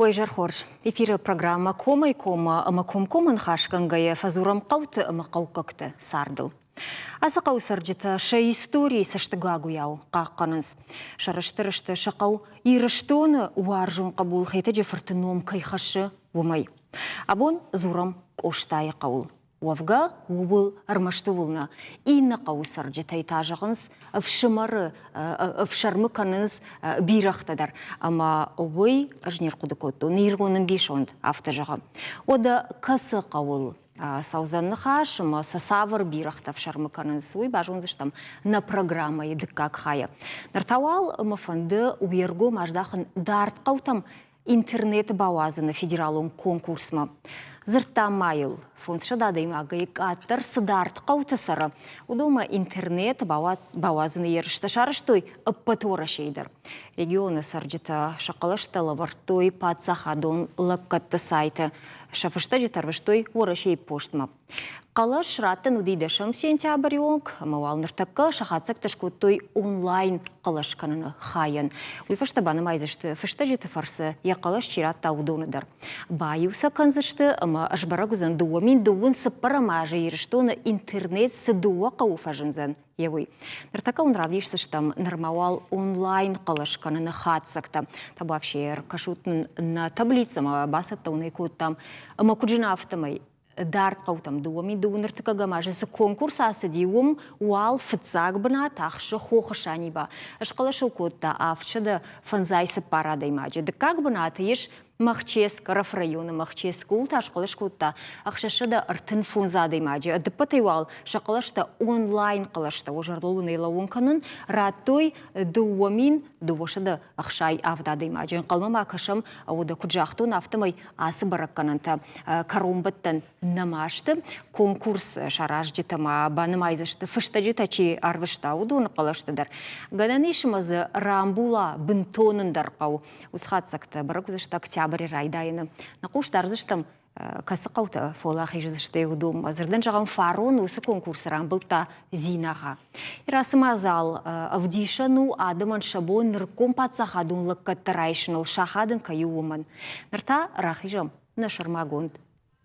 Уӕ изӕр хорз. Эфиры программӕ Комӕй-коммӕ ӕмӕ комкоммӕ ныхасгӕнгӕйӕ фӕдзурӕм хъӕуты ӕмӕ хъӕуккӕгты цардыл. Ацы хъӕуы цӕрджытӕ сӕ историйы цӕстыгагуыйау хъахъхъӕнынц. Сӕрыстыр сты сӕ хъӕу Ирыстоны уарзон хъӕбул Хетӕджы фырты ном кӕй хӕссы, уымӕй. Абон дзурӕм Къостайы хъӕуыл. Уӕвгӕ, ууыл ӕрмӕст ууыл нӕ. Иннӕ хъӕуы цӕрджытӕй та зӕгъынц, ӕфсымӕры ӕфсӕрмы кӕнынц бирӕгътӕ дӕр. Ӕмӕ уый ӕз не рхъуыды кодтон, ирон ӕмбисонд афтӕ зӕгъы. Уӕдӕ кӕцы хъӕуыл цӕудзӕн ныхас ӕмӕ сӕ цавӕр бирӕгътӕ ӕфсӕрмы кӕнынц, уый базондзыстӕм нӕ программӕйы дыккаг хайы. Ныр та уал мӕ фӕнды уе ргом аздахын дард хъӕутӕм интернеты бауадзыны федералон конкурсмӕ. Дзырдтам ма йыл, 500 адӕймагӕй къаддӕр цы дард хъӕуты цӕры, уыдонмӕ интернет бауадзыны ерыстӕ сарӕзтой ӕппӕт Уӕрӕсейы дӕр. Регионы цӕрджытӕ сӕ хъӕлӕстӕ лӕвӕрдтой паддзахадон лӕггӕдты сайты, сӕ фыстӕджытӕ ӕрвыстой Уӕрӕсейы постмӕ. Хъӕлӕс раттын уыди дӕсӕм сентябры онг, ӕмӕ уал ныртӕккӕ сӕ хатдзӕгтӕ скодтой онлайн хъӕлӕс кӕныны хайӕн. Уый фӕстӕ банымайдзысты фыстӕджыты фӕрцы йӕ хъӕлӕс чи радта, уыдоны дӕр. Баиу сӕ кӕндзысты ӕмӕ сбӕрӕг уыдзӕн 2000 цыппӕрӕм азы Ирыстоны интернет цы дыууӕ хъӕуы фӕзындзӕн, йе уый. Ныртӕккӕ уын равдисдзыстӕм нырма уал онлайн хъӕлӕс кӕныны хатдзӕгтӕ. Табуафсе ӕркӕсут нын нӕ таблицӕмӕ, бацӕттӕ уын ӕй кодтам. Ӕмӕ куыд зына, афтӕмӕй дард хъӕутӕм 2002 ныртыккӕгӕм азы цы конкурс ацыди, уым уал фыццаг бынат ахсы Хохы Саниба. Схъӕлӕсыл кодта 754 адӕймаджы. Дыккаг бынаты ис Махческ, Рафрайоны Махческ, ууыл та схъӕлӕс кодта 635 адӕймаджы. Ӕдыппӕтӕй уал сӕ хъӕлӕстӕ онлайн хъӕлӕстӕ уӕ зӕрдыл уын ӕй лӕууын кӕнын радтой 2267 адӕймаджы. Ӕнхъӕлмӕ ма кӕсӕм, уӕдӕ куыд загътон, афтӕмӕй ацы бӕрӕггӕнӕнтӕ кӕронбӕттӕн нӕма сты. Конкурс саразджытӕ ма банымайдзысты, фыстӕджытӕ чи ӕрвыста, уыдоны хъӕлӕсты дӕр. Гӕнӕн ис ӕмӕ дзы рамбула бынтон ӕндӕр хъӕу. Уыцы хатдзӕгтӕ бӕрӕг уыдзысты октябры райдайӕны. Нӕ хъус дардзыстӕм кӕцы хъӕутӕ фӕуӕлахиз уыдонмӕ. Дзырдӕн зӕгъӕм, фарон уыцы конкурсы рамбылдта Зинагъа. Ацы мадзал ӕвдисӕн у адӕмӕн сӕ бон нырыккон паддзахадон лӕггӕдтӕ райсыныл сахадын кӕй у, уымӕн. Ныр та рахизӕм нӕ сӕрмагонд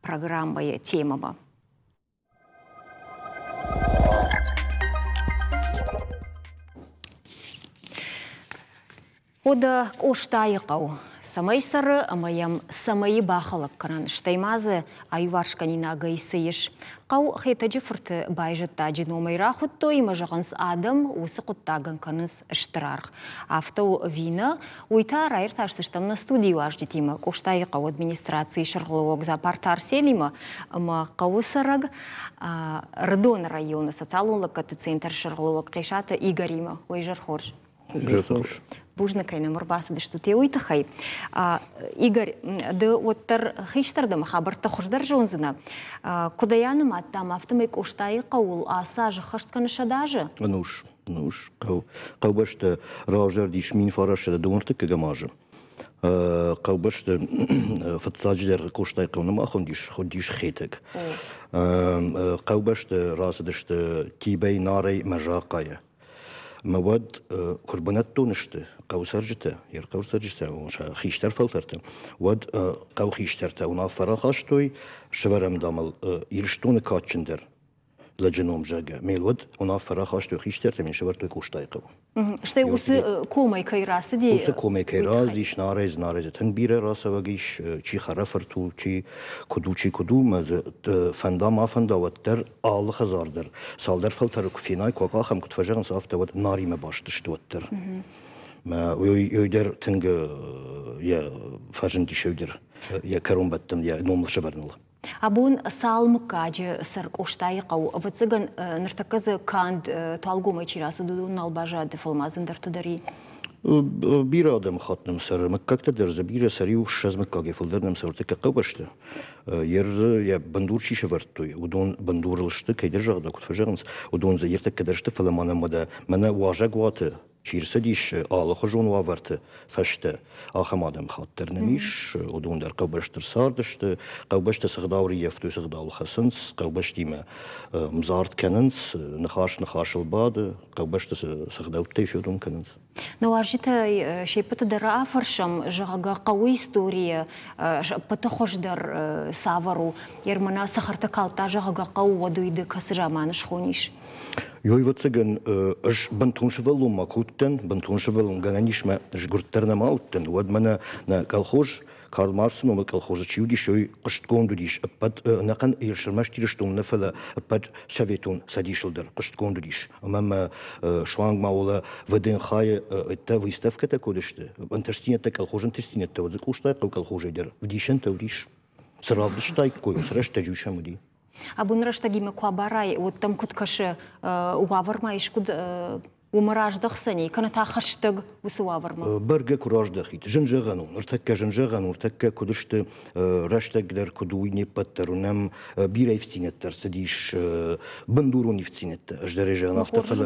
программӕйы темӕмӕ. Уӕдӕ Къостайы хъӕу цӕмӕй цӕры ӕмӕ йӕм цӕмӕй бахӕлӕг кӕнӕн, стӕй ма дзы аиуварсгӕнинагӕй цы ис. Хъӕу Хетӕджы фырты байзӕддаджы номӕй рахуыдтой ӕмӕ зӕгъынц, адӕм уыцы хъуыддагӕн кӕнынц стыр аргъ. Афтӕ у ӕви нӕ, уый та раиртасдзыстӕм нӕ студийы уазджытимӕ Къостайы хъӕуы администрацийы сӕргълӕууӕг Дзапарты Арсенимӕ ӕмӕ хъӕуы цӕрӕг Ӕрыдоны районы социалон лӕггӕдты центры сӕргълӕууӕг Хъесаты Игоримӕ. Уӕ изӕр хорз. Бузныг, кӕй нӕм ӕрбацыдыстут уый тыххӕй. Игорь, ды уӕддӕр хистӕр дӕ хабӕрттӕ хуыздӕр зондзынӕ. Куыд ӕй анымадтам, афтӕмӕй Къостайы хъӕуыл ацы аз ӕххӕст кӕны 100 азы? Ӕнус, ӕнус. Хъӕубӕсты равзӕрдис 1902 азы. Хъӕубӕсты фыццаджыдӕр Къостайы хъӕу нӕма хуындис, хуындис Хетӕг. Хъӕубӕсты рацыдысты Тибӕй, Нарӕй мӕ Захъайӕ. Ӕмӕ уӕд куы ӕрбынӕттон сты хъӕуы цӕрджытӕ, йе рхъӕуы цӕрджытӕ, сӕ хистӕр фӕлтӕртӕ, уӕд хъӕуы хистӕртӕ уынаффӕ рахастой, сӕвӕрӕм, дам, ыл Ирыстоны кадджындӕр лӕджы ном, зӕгъгӕ. Ме уӕд уынаффӕ рахастой хистӕртӕ, ме сӕвӕрдтой Къостайы хъӕуы. Стӕй уыцы комӕй кӕй рацыди? Уыцы комӕй кӕй рацыдис, Нарӕй, Нарӕй дзы тынг бирӕ рацӕуӕг ис, чи хӕрӕфырт у, чи куыд у, чи куыд у, мӕ дзы фӕнда ма фӕнда, уӕддӕр алы хӕдзар дӕр цалдӕр фӕлтӕры куы фенай, куы акъахӕм, куыд фӕзӕгъынц, афтӕ уӕд Наримӕ баст сты уӕддӕр. Мӕ уый дӕр тынг йӕ фӕзындис уый дӕр йӕ кӕронбӕттӕн йӕ номыл сӕвӕрыныл. Абон цал мыггаджы сӕр Къостайы хъӕу, ӕвӕццӕгӕн, ныртӕккӕ дзы канд Туалгомӕй чи рацыд, уыдон нал баззад, фӕлӕ ма дзы ӕндӕртӕ дӕр и. Бирӕ адӕмыхатт нӕм цӕры, мыггӕгтӕ дӕр дзы бирӕ цӕры, иу 20 мыггагӕй фылдӕр нӕм цӕры тӕккӕ хъӕубӕсты. Йе рдзы йӕ бындур чи сӕвӕрдтой, уыдон бындурыл сты, кӕйдӕр зӕгъгӕ куыд фӕзӕгъынц, уыдон дзы ӕртӕккӕ дӕр сты, фӕлӕ ма нӕм уӕдӕ мӕнӕ уазӕгуаты чи рцыдис алыхуызон уавӕрты фӕстӕ, ахӕм адӕмыхатт дӕр нӕм ис. Уыдон дӕр хъӕубӕсты рцардысты, хъӕубӕсты цы гъдау рыййӕфтой, цы гъдауыл хӕцынц, хъӕубӕстимӕ мзард кӕнынц, ныхас ныхасыл бады, хъӕубӕсты цы гъдӕуттӕ ис, уыдон кӕнынц. Нӕ уазджытӕй се ппӕты дӕр афӕрсӕм, зӕгъгӕ, хъӕуы историйӕ ӕппӕты хуыздӕр цавӕр у? Ермана цӕхӕртӕ калдта, зӕгъгӕ, хъӕуы, уӕд уый ды кӕцы заманы схонис? Ӕвӕццӕгӕн, ӕз бынтон сывӕллон ма куы уыдтӕн, бынтон сывӕллон гӕнӕн ис мӕ сгуырд дӕр нӕма уыдтӕн, уӕд мӕнӕ нӕ колхоз Карл Марксы номыл колхозы чи уыдис, уый хъуыстгонд уыдис ӕппӕт ӕнӕхъӕн ӕрмӕст Ирыстон нӕ, фӕлӕ ӕппӕт Советон Цӕдисыл дӕр хъуыстгонд уыдис. Ӕмӕ мӕ суанг ма уӕлӕ ВДНХ-йы выставкӕтӕ куы уыдысты, ӕнтыстдзинӕдтӕ, колхозы ӕнтыстдзинӕдтӕ, уӕд дзы Къостайы хъӕу колхозӕй дӕр ӕвдисӕнтӕ уыдис. Цы равдыстаиккой, уыцы рӕстӕджы сӕм уыди. Абон рӕстӕгимӕ куы абарай, уӕд дӕм куыд кӕсы, уавӕр ма искуыд уымӕ раздӕхдзӕни, кӕнӕ та хӕстӕг уыцы уавӕрмӕ? Бӕргӕ куы раздӕхид. Зын зӕгъӕн у. Ныртӕккӕ зын зӕгъӕн у, ныртӕккӕ куыд сты, рӕстӕг дӕр куыд у, уый не ппӕт дӕр уынӕм. Бирӕ ивддзинӕдтӕ ӕрцыдис, бындурон ивддзинӕдтӕ. Ӕз дӕр ӕй зӕгъын афтӕ, фӕлӕ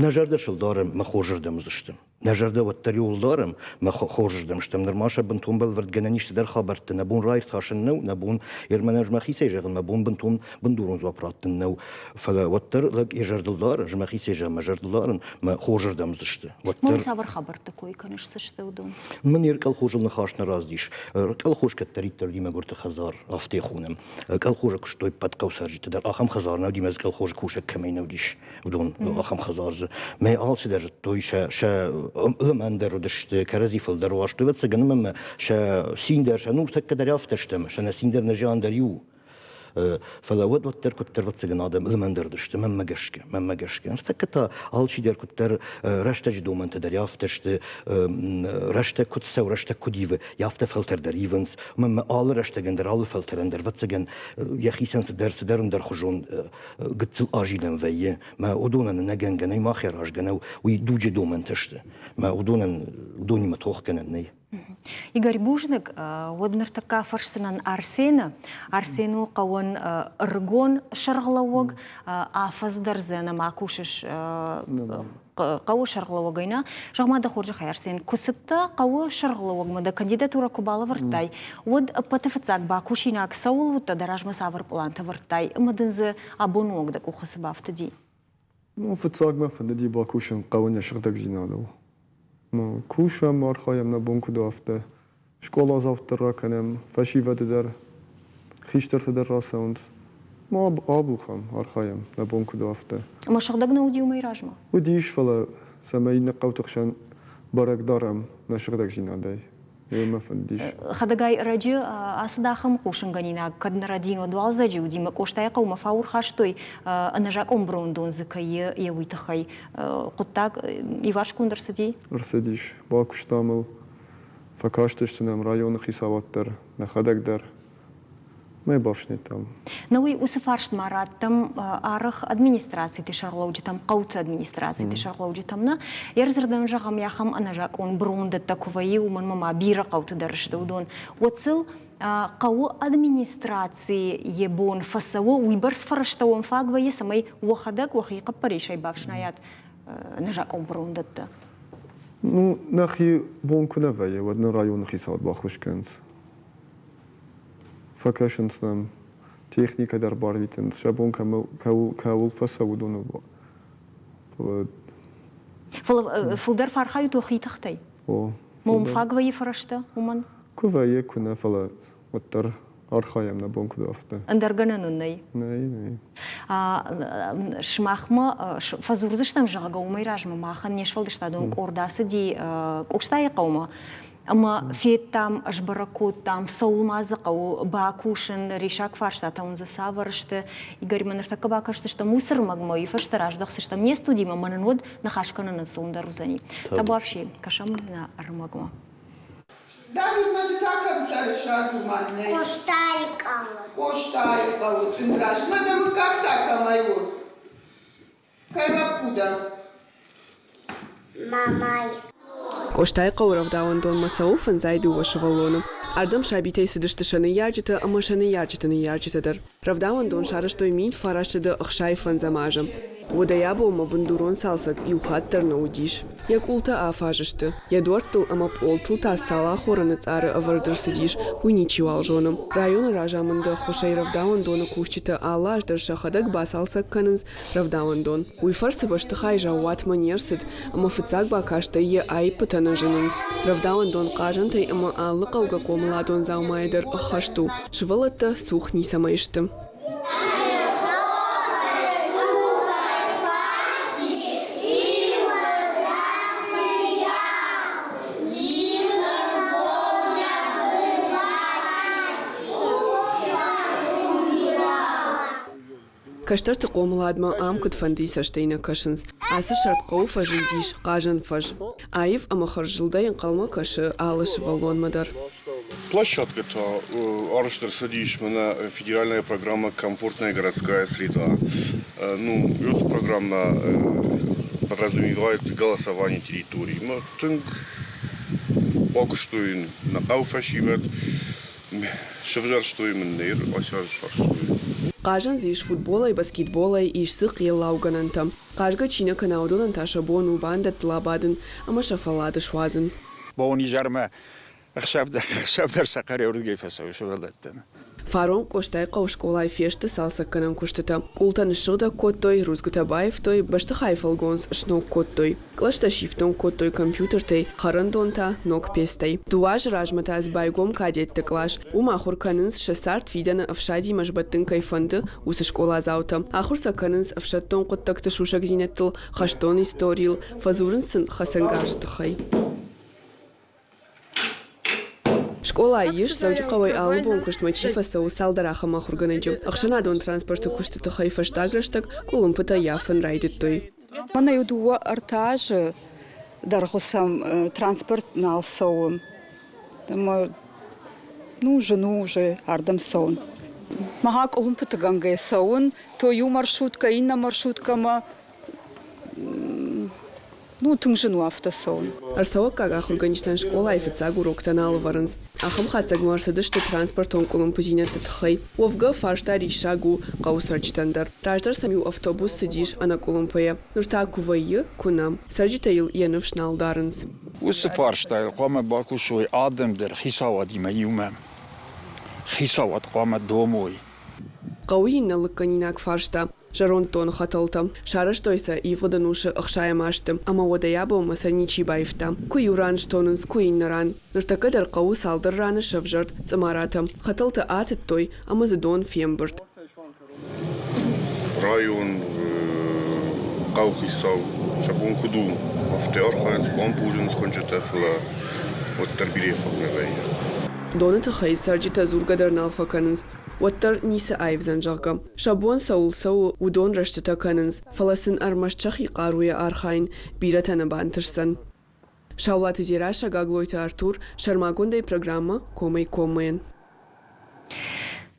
нӕ зӕрдӕ сыл дарӕм, мӕ хорзырдӕм уыдзысты. Нӕ зӕрдӕ уӕддӕр иуыл дарӕм, мӕ хорзырдӕм стӕм. Нырма сӕ бынтон бӕлвырдгӕнӕн ис цыдӕр хабӕртты. Нӕ бон раиртасын нӕу, нӕ бон Ерман ӕз мӕхицӕй зӕгъын, мӕ бон бынтон бындурон дзуапп раттын нӕу. Фӕлӕ уӕддӕр лӕг йӕ зӕрдыл дары, ӕз мӕхицӕй зӕгъын, мӕ зӕрдыл дарын, мӕ хорзырдӕм уыдзысты. Уӕддӕр цавӕр хабӕртты кой кӕныс, цы сты уыдон? Мын йе ркъӕлхозыл ныхас нӕ раздис. Ркъӕлхоз кӕддӕриддӕр уыди мӕгуырты хӕдзар, афтӕ хонӕм. Колхозы куыстой ӕппӕт хъӕуцӕрджытӕ дӕр. Ахӕм хӕдзар нӕ уыди, мӕ дзы колхозы кусӕг кӕмӕй нӕ уыдис. Уыдон ахӕм хӕдзар дзы. Мӕ алцыдӕр зыдтой, сӕ сӕ лымӕн дӕр уыдысты, кӕрӕдзи фылдӕр уарзтой. Ӕвӕццӕгӕн ӕмӕ сӕ цин дӕр, сӕ нуртӕккӕ дӕр афтӕ стӕм, сӕ нӕ цин дӕр, нӕ зиан дӕр иу. Фӕлӕ уӕд уӕддӕр куыддӕр ӕвӕццӕгӕн адӕм лымӕн дӕр уыдысты, мӕнмӕ гӕсгӕ, мӕнмӕ гӕсгӕ. Ныртӕккӕ та алчидӕр куыддӕр рӕстӕджы домӕнтӕ дӕр афтӕ сты, рӕстӕг куыд цӕуы, рӕстӕг куыд ивы, афтӕ фӕлтӕр дӕр ивынц. Мӕнмӕ алы рӕстӕгӕн дӕр, алы фӕлтӕрӕн дӕр, ӕвӕццӕгӕн, йӕхицӕн цыдӕр, цыдӕр ӕндӕрхуызон гыццыл азилӕн вӕййы. Мӕ уыдонӕн ӕнӕгӕнгӕ нӕй, мах аразгӕ нӕу, уый дуджы домӕнтӕ сты. Мӕ уыдонӕн уыдонимӕ тохгӕнӕн нӕй. Игорь, бузныг. Уӕд ныртӕккӕ фӕрсдзынӕн Арсены. Арсен у хъӕуӕн ӕрыгон сӕргълӕууӕг. Афӕдз дӕр дзы нӕма кусыс хъӕуы сӕргълӕууӕгӕй нӕ. Зӕгъ-ма дӕ хорзӕхӕй, Арсен, куы цыдтӕ хъӕуы сӕргълӕууӕгмӕ дӕ кандидатурӕ куы балӕвӕрдтай, уӕд ӕппӕты фыццаг бакусинаг цӕуыл уыдтӕ, дӕ размӕ цавӕр пълантӕ вӕрдтай ӕмӕ дын дзы абоны онг дӕ къухы цы бафтыди? Ну, фыццаг мӕ фӕндыди бакусын хъӕуы нӕ сыгъдӕгдзинадыл. Ну, кусӕм, архайӕм нӕ бон куыд у, афтӕ. Скъоладзауты дӕр ракӕнӕм, фӕсивӕды дӕр, хистӕртӕ дӕр рацӕуынц. Ма абухӕм, архайӕм, нӕ бон куыд у, афтӕ. Ӕмӕ сыгъдӕг нӕ уыди уымӕй размӕ? Уыдис, фӕлӕ цӕмӕй иннӕ хъӕуты хсӕн бӕрӕг дарӕм нӕ сыгъдӕгдзинадӕй. Уый мӕ фӕндис. Хӕдӕгай ӕрӕджы ацыд ахӕм хъусынгӕнинаг, кӕд нӕ рӕдийын, уӕд уалдзӕджы уыди, мӕ Къостайы хъӕумӕ фау ӕрхастой, ӕнӕзакъон брондон дзы кӕй и, уый тыххӕй. Хъуыддаг иварсгонд ӕрцыди? Ӕрцыдис. Бакуыстам ыл. Фӕкастысты нӕм районы хицауад дӕр, нӕхӕдӕг дӕр. Мӕ бафснайдтам. На уый уыцы фарст ма раттӕм арӕх администрациты сӕргълӕуджытӕм, хъӕуты администрациты сӕргълӕуджытӕм нӕ. Йе рдзырдӕн зӕгъӕм, ахӕм ӕнӕзакъон брондӕттӕ куы вӕййы, уымӕн ма бирӕ хъӕуты дӕр сты уыдон. Уӕд сыл хъӕуы администрацийы йӕ бон фӕцӕуы, уыйбӕрц фӕрӕзтӕ уӕм фаг вӕййы, цӕмӕй уӕхӕдӕг уӕхи хъӕппӕрисӕй бафснайат ӕнӕзакъон брондӕттӕ? Ну, нӕхи бон куы нӕ вӕййы, уӕд нын районы хицауад баххуыс кӕнынц. Фӕкӕсынц нӕм, техникӕ дӕр барвитынц, сӕ бон кӕуыл фӕцӕуы, уыдоны. Фӕлӕ фылдӕр фӕархайут уӕхи тыхтӕй? О. Мом фаг вӕййы фӕрӕзтӕ уымӕн? Куы вӕййы, куы нӕ, фӕлӕ уӕддӕр архайӕм нӕ бон куыд афтӕ. Ӕндӕр гӕнӕн уын нӕй? Нӕй, нӕй. Сымахмӕ фӕдзурдзыстӕм, зӕгъгӕ, уымӕй размӕ махӕн не сфӕлдыстадон къорд ацыди Къостайы хъӕумӕ. Ӕмӕ федтам, сбӕрӕг кодтам, цӕуыл ма дзы хъӕуы бакусын, риссаг фарстатӕ уын дзы цавӕр сты. Игорьмӕ ныртӕккӕ бакӕсдзыстӕм уыцы рмӕгмӕ, уый фӕстӕ раздӕхдзыстӕм не студимӕ, мӕнӕн уӕд ныхас кӕнын ӕнцондӕр уыдзӕни. Табуафси, кӕсӕм нӕ ӕрмӕгмӕ. Давид, ма ды та кӕм цӕрыс, радзур-ма нын ӕй. Къостайы хъӕуы. Къостайы хъӕуы тынг раст. Мӕ дӕ мыггаг та кӕмӕй у? Кӕй лӕппу дӕ? Мамайы. Къостайыхъӕуы рӕвдауӕндонмӕ цӕуы фӕндзай дыууӕ сывӕллоны. Ардӕм сабитӕй цыдысты сӕ ныййарджытӕ ӕмӕ сӕ ныййарджыты ныййарджытӕ дӕр. Рӕвдауӕндон сарӕзтой 1965 азы. Уӕдӕй абонмӕ бындурон цалцӕг иу хатт дӕр нӕ уыдис. Йӕ къултӕ афаз сты, йӕ дуӕрттыл ӕмӕ пъолтыл та цал ахорӕны цъары ӕвӕрд ӕрцыдис, уый ничиуал зоны. Районы разамынды ӕххуысӕй рӕвдауӕндоны кусджытӕ алы аз дӕр сӕхӕдӕг бацалцӕг кӕнынц рӕвдауӕндон. Уый фӕрцы бӕстыхай заууатмӕ не рцыд ӕмӕ фыццаг бакастӕй йӕ аиппытӕ нӕ зынынц. Рӕвдауӕндон хъазӕнтӕй ӕмӕ алы хъӕугӕ хъомыладон дзаумайӕ дӕр ӕххӕст у. Сывӕллӕттӕ цух ницӕмӕй сты. Кӕстӕрты хъомыладмӕ ам куыдфӕндыйы цӕстӕй нӕ кӕсынц. Ацы сӕрд хъӕуы фӕзындис хъазӕн фӕз. Аив ӕмӕ хӕрззылдӕй ӕнхъӕлмӕ кӕсы алы сывӕллонмӕ дӕр. Площадка та арӕзт ӕрцыдис мӕнӕ федеральная программа «Комфортная городская среда». Ну, эта программа подразумевает голосование территории. Мы тынг бакуыстой нӕ хъӕуы фӕсивӕд, Сӕвзӕрстой мын ныр сӕрстой. Хъазӕн дзы ис футболӕй, баскетболӕй, ис дзы хъеллаугӕнӕнтӕ. Хъазгӕ чи нӕ кӕна, уыдонӕн та сӕ бон у бандӕттыл абадын ӕмӕ сӕ фӕллад суадзын. Бон изӕрмӕ ӕхсӕв дӕр сӕ хъӕрӕй фӕцӕуы сывӕллӕттӕн. Фарон Къостайыхъӕуы скъолайы фесты цалцӕггӕнӕн куыстытӕ. Къултӕ ныссыгъдӕг кодтой, рудзгуытӕ баивтой, бӕстыхайы фӕлгонц сног кодтой. Кълӕстӕ сифтонг кодтой компьютертӕй, хӕрӕндон та ног пецтӕй. Дыууӕ азы размӕ та дзы байгом кадетты кълас. Уым ахуыр кӕнынц, сӕ цард фидӕны ӕфсадимӕ сбӕттын кӕй фӕнды, уыцы скъоладзаутӕ. Ахуыр сӕ кӕнынц ӕфсӕддон хъуыддӕгты сусӕгдзинӕдтыл, хӕстон историйыл, фӕдзурынц сын хӕцӕнгарзы тыххӕй. Скъолайы ис, Дзӕуджыхъӕуӕй алы бон куыстмӕ чи фӕцӕуы, цалдӕр ахӕм ахуыргӕнӕджы. Ӕхсӕнадон транспорты куысты тыххӕй фӕстаг рӕстӕг къуылымпытӕ ййафын райдыдтой. Мӕнӕ иу дыууӕ-ӕртӕ азы дӕргъы сӕм транспорт нал цӕуы. Ӕмӕ ну зын у уже ардӕм цӕуын. Мӕхӕ къуылымпытыгӕнгӕ цӕуын, то иу маршруткӕ иннӕ маршруткӕмӕ Ну, тынг зын у афтӕ цӕуын. Ӕрцӕуӕггаг ахуыргӕнджытӕн скъолайы фыццаг уроктӕ нал ӕвӕрынц. Ахӕм хатдзӕгмӕ ӕрцыдысты транспортон къуылымпыдзинӕдты тыххӕй. Уӕвгӕ, фарста риссаг у хъӕуы цӕрджытӕн дӕр. Раздӕр сӕм-иу автобус цыдис ӕнӕкъуылымпыйӕ. Ныр та куы вӕййы, куы нӕ. Цӕрджытӕ йыл йӕ ныфс нал дарынц. Уыцы фарстайыл хъуамӕ бакусой адӕм дӕр хицауадимӕ иумӕ. Хицауад хъуамӕ домой. Хъӕуы иннӕ лыггӕнинаг фарста зӕронд доны хӕтӕлтӕ. Сарӕзтой сӕ ивгъуыд ӕнусы ӕхсайӕм азты, ӕмӕ уӕдӕй абонмӕ сӕ ничи баивта. Куы иу ран стонынц, куы иннӕ ран. Ныртӕккӕ дӕр хъӕуы цалдӕр раны сӕвзӕрд цъымаратӕ. Хӕтӕлтӕ атыдтой ӕмӕ дзы дон фембырд. Район хъӕухицау сӕ бон куыд у, афтӕ архайынц, бампъузынц хуынчъытӕ, фӕлӕ уӕддӕр бирӕ фаг нӕ вӕййы. Доны тыххӕй цӕрджытӕ дзургӕ дӕр нал фӕкӕнынц. Уӕддӕр ницы аивдзӕн, зӕгъгӕ. Сӕ бон цӕуыл цӕуы, уыдон рӕстытӕ кӕнынц, фӕлӕ сын ӕрмӕст сӕхи хъаруйӕ архайын бирӕтӕ нӕ бантысдзӕн. Саулаты Дзерассӕ, Гаглойты Артур, сӕрмагондӕй программӕ «Комӕй-коммӕйӕн».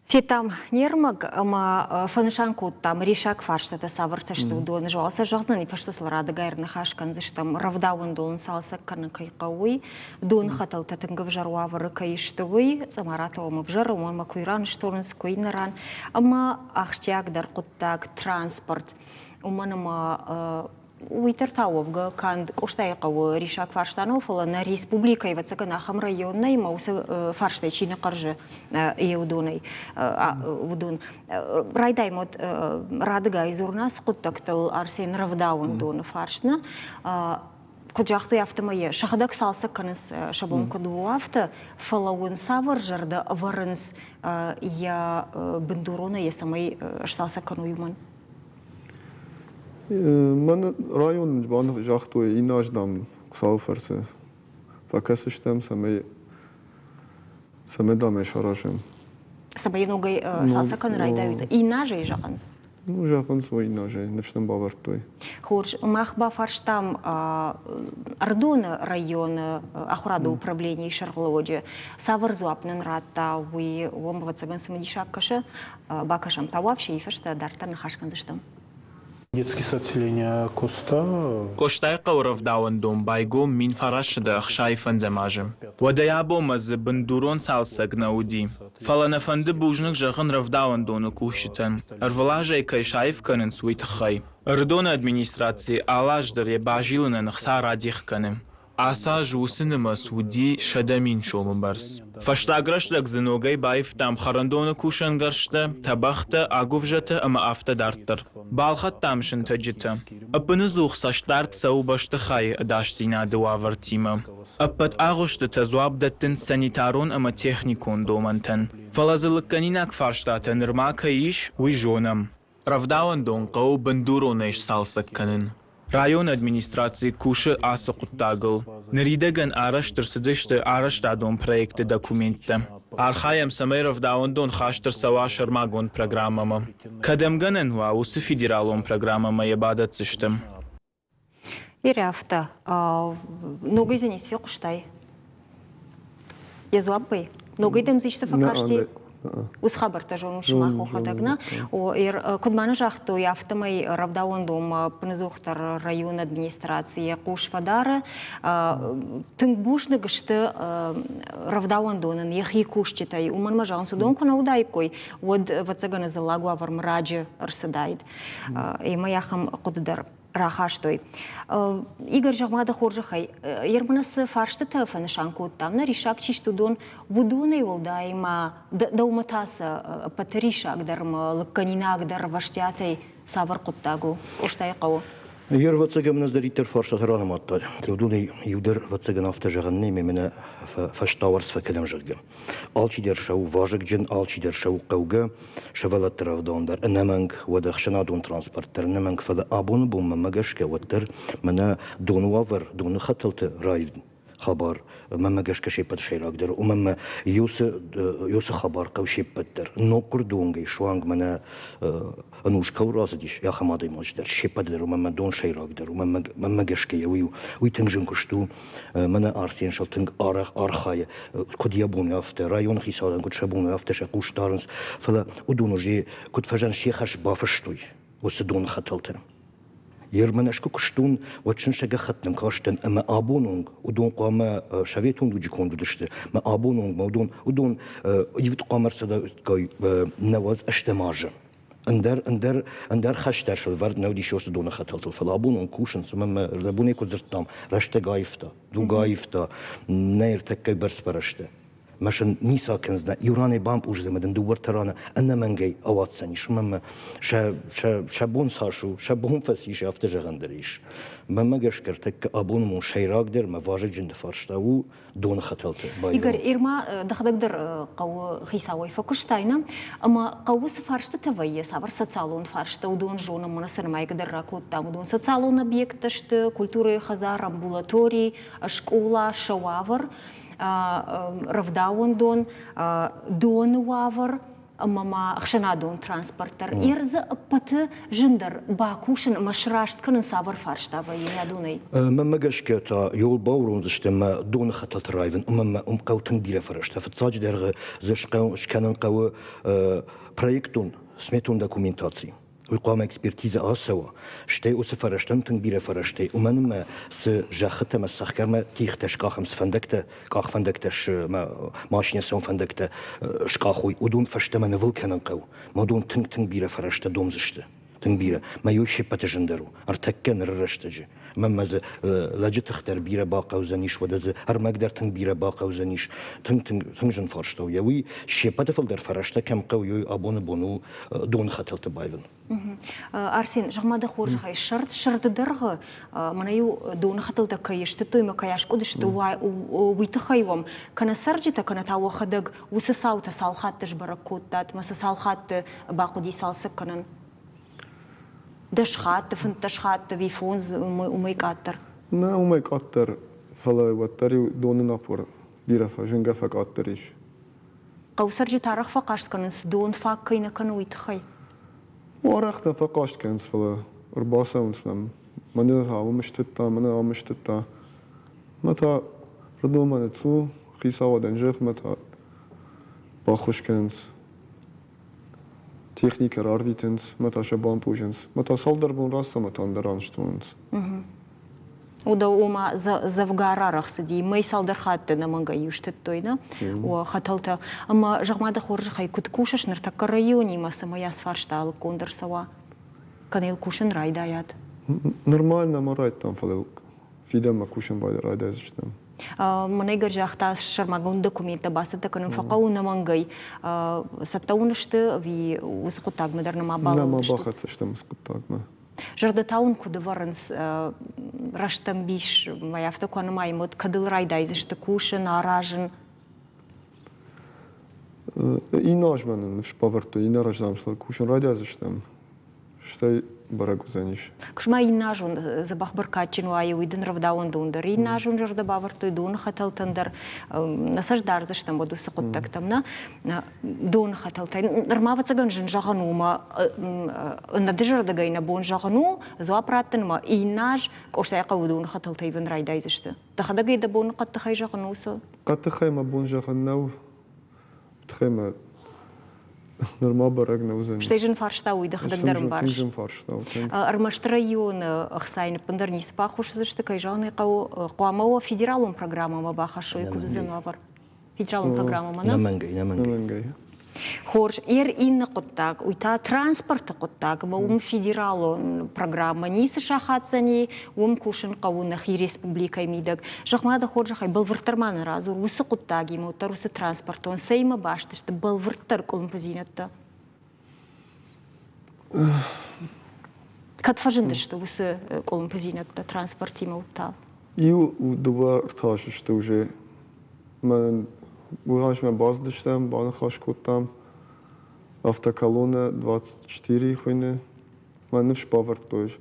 Федтам не рмӕг ӕмӕ фӕнысан кодтам, риссаг фарстатӕ цавӕртӕ сты, уыдон. Уал сӕ зӕгъдзӕн, фӕстӕ сыл радыгай ӕрныхас кӕндзыстӕм, рӕвдауӕндон цалцӕг кӕнын кӕй хъӕуы, уый, доны хӕтӕлтӕ тынг ӕвзӕр уавӕры кӕй сты, уый, Цъамараты ом ӕвзӕр, уымӕн ӕмӕ куы ран стонынц, куы иннӕ ран, ӕмӕ ахсджиагдӕр хъуыддаг транспорт. Уымӕн ӕмӕ уый дӕр та уӕвгӕ канд Къостайыхъӕуы риссаг фарста нӕу, фӕлӕ нӕ республикӕйы, ӕвӕццӕгӕн, ахӕм район нӕй, ӕмӕ уыцы фарстӕй чи нӕ хъӕрзы уыдонӕй, уыдон. Райдайӕм уӕд радыгай дзурын ацы хъуыддӕгтыл Арсен рӕвдауӕндоны фарст нӕ. Куыд загътой, афтӕмӕй йӕ сӕхӕдӕг цалцӕг кӕнынц, сӕ бон куыд у, афтӕ, фӕлӕ уын цавӕр зӕрдӕ ӕвӕрынц йӕ бындуронӕй йӕ цӕмӕй сцалцӕг кӕной, уымӕн? Мӕн районы загътой, иннӕ аз, дам, Хуыцауы фӕрцы фӕкӕсдзыстӕм, цӕмӕй цӕмӕй дам ӕй саразӕм. Цӕмӕй ногӕй цалцӕг кӕнын райдайут? Иннӕ азӕй зӕгъынц? Ну, зӕгъынц, ой, иннӕ азӕй ныфс нын бавӕрдтой. Хорз, мах бафарстам Ӕрыдоны районы ахуырады управленийы сӕргълӕууӕджы. Цавӕр дзуапп нын радта, уый уӕм, ӕвӕццӕгӕн, цымыдисаг кӕсы. Бакӕсӕм та уӕвсийы фӕстӕ дарддӕр ныхас кӕндзыстӕм. Детский сад селения Коста. Къостайыхъӕуы рӕвдауӕндон байгом 1965 азы. Уӕдӕй абонмӕ дзы бындурон цалцӕг нӕ уыди. Фӕлӕ нӕ фӕнды бузныг зӕгъын рӕвдауӕндоны кусджытӕн, ӕрвылаз ӕй кӕй саив кӕнынц, уый тыххӕй. Ӕрыдоны администраци алы аз дӕр йӕ базилынӕн ӕхца радих кӕны. Ацы аз уыцы нымӕц уыди 100 000 сомы бӕрц. Фӕстаг рӕстӕг дзы ногӕй баивтам хӕрӕндоны кусӕнгӕрзтӕ, тӕбӕгътӕ, агуывзӕтӕ ӕмӕ афтӕ дарддӕр. Балхӕдтам сынтӕджытӕ. Ӕппыныдзух цӕстдард цӕуы бӕстыхайы ӕдасдзинады уавӕртимӕ. Ӕппӕт агъуыстытӕ дзуапп дӕттынц санитарон ӕмӕ техникон домӕнтӕн. Фӕлӕ дзы лыггӕнинаг фарстатӕ нырма кӕй ис, уый зонӕм. Рӕвдауӕндон хъӕуы бындуронӕй сцалцӕг кӕнын. Районы администраци кусы ацы хъуыддагыл. Ныридӕгӕн арӕзт ӕрцыдысты арӕзтадон проекты документтӕ. Архайӕм, цӕмӕй рӕвдауӕндон хаст ӕрцӕуа сӕрмагонд программӕмӕ. Кӕдӕм гӕнӕн уа, уыцы федералон программӕмӕ йӕ бадӕтдзыстӕм. Ирӕ афтӕ, ногӕй дзы ницы фехъуыстай? Йӕ дзуаппӕй? Ногӕй дӕм дзы исты фӕкасти? Уыцы хабӕрттӕ зонут сымах уӕхӕдӕг, нӕ? Куыд ма нӕ загътой, афтӕмӕй рӕвдауӕндонмӕ ӕппынӕдзухдӕр районы администраци йӕ хъус фӕдары. Тынг бузныг сты рӕвдауӕндонӕн йӕхи кусджытӕй. Уымӕн ма зӕгъынц, уыдон куы нӕ уыдаиккой, уӕд, ӕвӕццӕгӕн, дзыллаг уавӕрмӕ раджы ӕрцыдаид. Ӕмӕ ахӕм хъуыды дӕр рахастой. Игорь, зӕгъ-ма дӕ хорзӕхӕй, Ермана цы фарстытӕ фӕнысан кодтам, нӕ риссаг чи сты, уыдон, уыдонӕй уӕлдай ма дӕумӕ та сӕ ӕппӕты риссагдӕр ӕмӕ лыггӕнинагдӕр ӕвӕстиатӕй цавӕр хъуыддаг у Къостайы хъӕуы? Ер ӕвӕццӕгӕн ӕздӕриддӕр фарстатӕ ранымадта. Уыдонӕй иу дӕр ӕвӕццӕгӕн афтӕ зӕгъӕн нӕй, мӕнӕ фӕстауӕрц фӕкӕнӕм, зӕгъгӕ. Алчидӕр сӕ у вазыгджын, алчидӕр сӕ у хъӕугӕ, сывӕллӕтты рӕвдауын дӕр ӕнӕмӕнг, уӕд ӕхсӕнадон транспорт дӕр ӕнӕмӕнг, фӕлӕ абоны бонмӕ гӕсгӕ уӕддӕр мӕнӕ доны уавӕр, доны хӕтӕлты раивд хабар мӕнмӕ гӕсгӕ се ппӕт сӕйрагдӕр, уымӕн ӕмӕ уыцы хабар хъӕуы се ппӕт дӕр. Ноггуырды онгӕй суанг мӕнӕ ӕнус кӕуыл рацыдис, ахӕм адӕймаджы дӕр се ппӕт дӕр, уымӕн ӕмӕ дон сӕйрагдӕр, уымӕн мӕнмӕ гӕсгӕ уый у, уый тынг зын куыст у. Мӕнӕ Арсен сыл тынг арӕх архайы, куыд йӕ бон афтӕ, районы хицауадӕн куыд сӕ бон афтӕ сӕ хъус дарынц, фӕлӕ уыдон уже куыд фӕзӕн се хӕс бафыстой уыцы доны хӕтӕлтӕ. Ермӕн ӕз куы куыстон, уӕд сын сӕ гӕххӕтт кастӕн ӕмӕ абон онг уыдон хъуамӕ советон дуджы конд уыдысты, мӕ абон онг уыдон уыдон ивд хъуамӕ ӕрцыдаиккой 98 азы. Ӕндӕр, ӕндӕр, ӕндӕр хӕстӕ сӕвӕрд нӕ уыдис уыцы доны хӕтӕлтыл, фӕлӕ абон он кусынц, ӕмӕ мӕ рдӕбонӕй куыд дзырдтам, рӕстӕг аивта, дуг аивта, нӕ ӕртӕккӕ бӕрц фӕрӕзтӕ. Мӕ сын ницы акӕндзынӕ, иу ранӕй бампъуздзӕн ӕмӕ дын дыууӕртӕ раны ӕнӕмӕнгӕй ауадздзӕнис, ӕмӕ сӕ, сӕ, сӕ бон цас у, сӕ бон фӕцис, афтӕ зӕгъӕн дӕр ис. Мӕнмӕ гӕсгӕ ӕртӕккӕ абоны бон сӕйрагдӕр мӕ вазыгджынды фарста у доны хӕтӕлты байрон. Игорь, Ирма, дӕхӕдӕг дӕр хъӕуы хицауӕй фӕкуыстай, нӕ? Ӕмӕ хъӕуы цы фарстытӕ вӕййы, цавӕр социалон фарстӕ, уыдон зонӕм, мӕнӕ сӕ нымайгӕ дӕр ракодтам. Уыдон социалон объекттӕ сты, культурӕйы хӕдзар, амбулатори, скъола, сӕ уавӕр, рӕвдауӕндон, доны уавӕр, ӕмӕ ма ӕхсӕнадон транспорт дӕр. Ир дзы ӕппӕты зындӕр бакусын ӕмӕ сраст кӕнын цавӕр фарста вӕййы рӕдонӕй? Мӕнмӕ гӕсгӕ та иуыл бауромдзысты мӕ доны хӕтӕлты раивын ӕмӕ мӕ уым хъӕуы тынг бирӕ фӕрӕзтӕ. Фыццаджыдӕр дзы скӕнын хъӕуы проектон сметон документаци. Уый хъуамӕ экспертизӕ ацӕуа, стӕй уыцы фӕрӕзтӕн тынг бирӕ фӕрӕзтӕй, уымӕн ӕмӕ цы зӕххытӕ ӕмӕ цӕхгӕрмӕ тигътӕ скъахӕм, цы фӕндӕгтӕ, къахвӕндӕгтӕ, машинӕ цӕуӕн фӕндӕгтӕ скъахой, уыдон фӕстӕмӕ нывыл кӕнын хъӕуы. Уыдон тынг-тынг бирӕ фӕрӕзтӕ домдзысты. Тынг бирӕ. Мӕ иу се ппӕты зындӕр у. Ӕртӕккӕ ныры рӕстӕджы. Мӕнмӕ дзы лӕджы тых дӕр бирӕ бахъӕудзӕнис, уӕдӕ дзы ӕрмӕг дӕр тынг бирӕ бахъӕудзӕнис. Тынг, тынг, тынг зын фарста у. Йӕ уый се ппӕты фылдӕр фӕрӕзтӕ кӕм хъӕуы, уый абоны бон у доны хӕтӕлты байвын. Арсен, зӕгъ-ма дӕ хорзӕхӕй, сӕрд сӕрды дӕргъы мӕнӕ-иу доны хӕтӕлтӕ кӕй стыдтой ӕмӕ кӕй аскъуыдысты, уый тыххӕй уӕм кӕнӕ цӕрджытӕ, кӕнӕ та уӕхӕдӕг уыцы цаутӕ цал хатты сбӕрӕг кодтат ӕмӕ сӕ цал хатты бахъуыди цалцӕг кӕнын? 10 хатты, 15 хатты, ӕви фондз, уымӕй къаддӕр? Нӕ, уымӕй къаддӕр, фӕлӕ уӕддӕр-иу доны напор бирӕ зынгӕ фӕкъаддӕр ис. Хъӕуы цӕрджытӕ арӕх фӕхъаст кӕнынц, дон фаг кӕй нӕ кӕны, уый тыххӕй? Арӕх нӕ фӕхъаст кӕнынц, фӕлӕ ӕрбацӕуынц нӕм. Мӕнӕ уым стыдта, мӕнӕ ам стыдта. Мӕ та рдомӕ ныццу, хицауадӕн зӕгъ, мӕ та баххуыс кӕнынц. Техникӕ рарвитынц, мӕ та сӕ бампъузынц. Мӕ та цалдӕр бон рацӕуы мӕ та ӕндӕр анстонынц. Удо ома дзӕвгар арӕх цыди, мӕй цалдӕр хатты ӕнӕмӕнгӕй иу стыдтой, нӕ? Хӕтӕлтӕ. Ӕмӕ зӕгъ-ма дӕ хорзӕхӕй, куыд кусыс ныртӕккӕ районимӕ, цӕмӕй ацы фарста алыггонд ӕрцӕуа? Кӕнӕ йыл кусын райдайат? Нырма нӕма райдтам, фӕлӕ фидӕнмӕ кусын райдайдзыстӕм. Мӕнӕй гӕр загъта, сӕрмагонд документтӕ бацӕттӕ кӕнын фӕхъӕуы ӕнӕмӕнгӕй. Цӕттӕ уын сты ӕви уыцы хъуыддагмӕ дӕр нӕма балӕудзысты? Нӕма бахӕццӕ стӕм уыцы хъуыддагмӕ. Зӕрдӕ та уын куыд ӕвӕрынц рӕстӕмбис, мӕ афтӕ куы анымайӕм, уӕд кӕд ыл райдайдзысты кусын, аразын? Иннӕ азмӕ нын ныфс бавӕрдтой, иннӕ раздӕм кусын райдайдзыстӕм, стӕй бӕрӕг уыдзӕнис. Куысмӕ иннӕазон дзӕбӕх бӕркадджын уайы, уый дын рӕвдауӕндон дӕр. Иннӕазон зӕрдӕ бавӕрдтой доны хӕтӕлтӕн дӕр. Нӕ цӕст дардзыстӕм уӕд уыцы хъуыддӕгтӕм, нӕ? Доны хӕтӕлтӕй. Нырма, ӕвӕццӕгӕн, зын зӕгъӕн у, ӕмӕ ӕнӕдызӕрдыгӕй нӕ бон зӕгъын у, дзуапп раттынмӕ иннӕ аз Къостайыхъӕуы доны хӕтӕлтӕ ивын райдайдзысты. Дӕхӕдӕг ӕй дӕ бон хъӕддыхӕй зӕгъын у цы? Хъӕддыхӕй мӕ бон зӕгъын нӕу. Тыххӕй мӕ нырма бӕрӕг нӕ уыдзӕни. Стӕй зын фарста уый дӕхӕдӕг дӕр ӕмбарыс. Зын фарста у. Ӕрмӕст районы ӕхцайы ныппындӕр ницы баххуыс уыдзысты, кӕй зӕгъын ӕй хъӕуы, хъуамӕ уӕ федералон программӕмӕ бахӕссой, куыд уыдзӕн уавӕр? Федералон программӕмӕ, нӕ? Нӕмӕнгӕй, нӕмӕнгӕй. Хорз, ер иннӕ хъуыддаг, уый та транспорты хъуыддаг, ӕмӕ уым федералон программӕ ницы сахаддзӕни, уым кусын хъӕуы нӕхи республикӕйы мидӕг. Зӕгъ-ма дӕ хорзӕхӕй, бӕлвырддӕр ма нын радзур, уыцы хъуыддагимӕ, уӕддӕр уыцы транспортон, цӕимӕ баст сты бӕлвырддӕр къуылымпыдзинӕдтӕ? Кӕд фӕзындысты уыцы къуылымпыдзинӕдтӕ транспортимӕ уыд та? Иу дыууӕ ӕртӕ сты уже. Мӕн уый размӕ бацыдыстӕм, баныхас кодтам. Автоколоннӕ 24 хуыйны. Мӕн ныфс бавӕрдтой,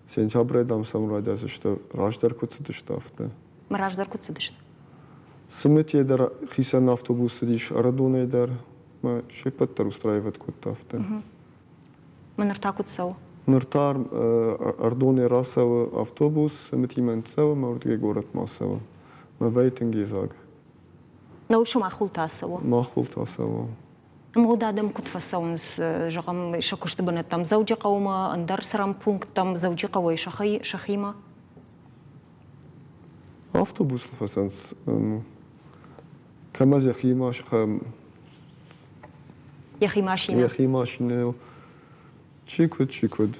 сентябрӕй, дам, сӕм райдайдзысты, раздӕр куыд цыдысты, афтӕ. Раздӕр куыд цыдысты? Цымытийӕ дӕр хицӕн автобус цыдис, Ӕрыдонӕй дӕр. Мӕ се ппӕт дӕр устраивать кодта афтӕ. Ныр та куыд цӕуы? Ныр та Ӕрдонӕй рацӕуы автобус, Цымытимӕ ныццӕуы мӕ уырдыгӕй горӕтмӕ цӕуы. Мӕ вӕййы тынг йедзаг. Науд сымахыл та цӕуы? Махыл та цӕуы. Ӕмгъуыд адӕм куыд фӕцӕуынц, зӕгъӕм, сӕ куысты бынӕттӕм Дзӕуджыхъӕумӕ, ӕндӕр цӕрӕн пункттӕм Дзӕуджыхъӕуӕй сӕхимӕ? Автобусыл фӕцӕуынц. Кӕмӕ йӕхи Йӕхи машинӕ? Йӕхи машинӕйыл. Чи куыд, чи куыд.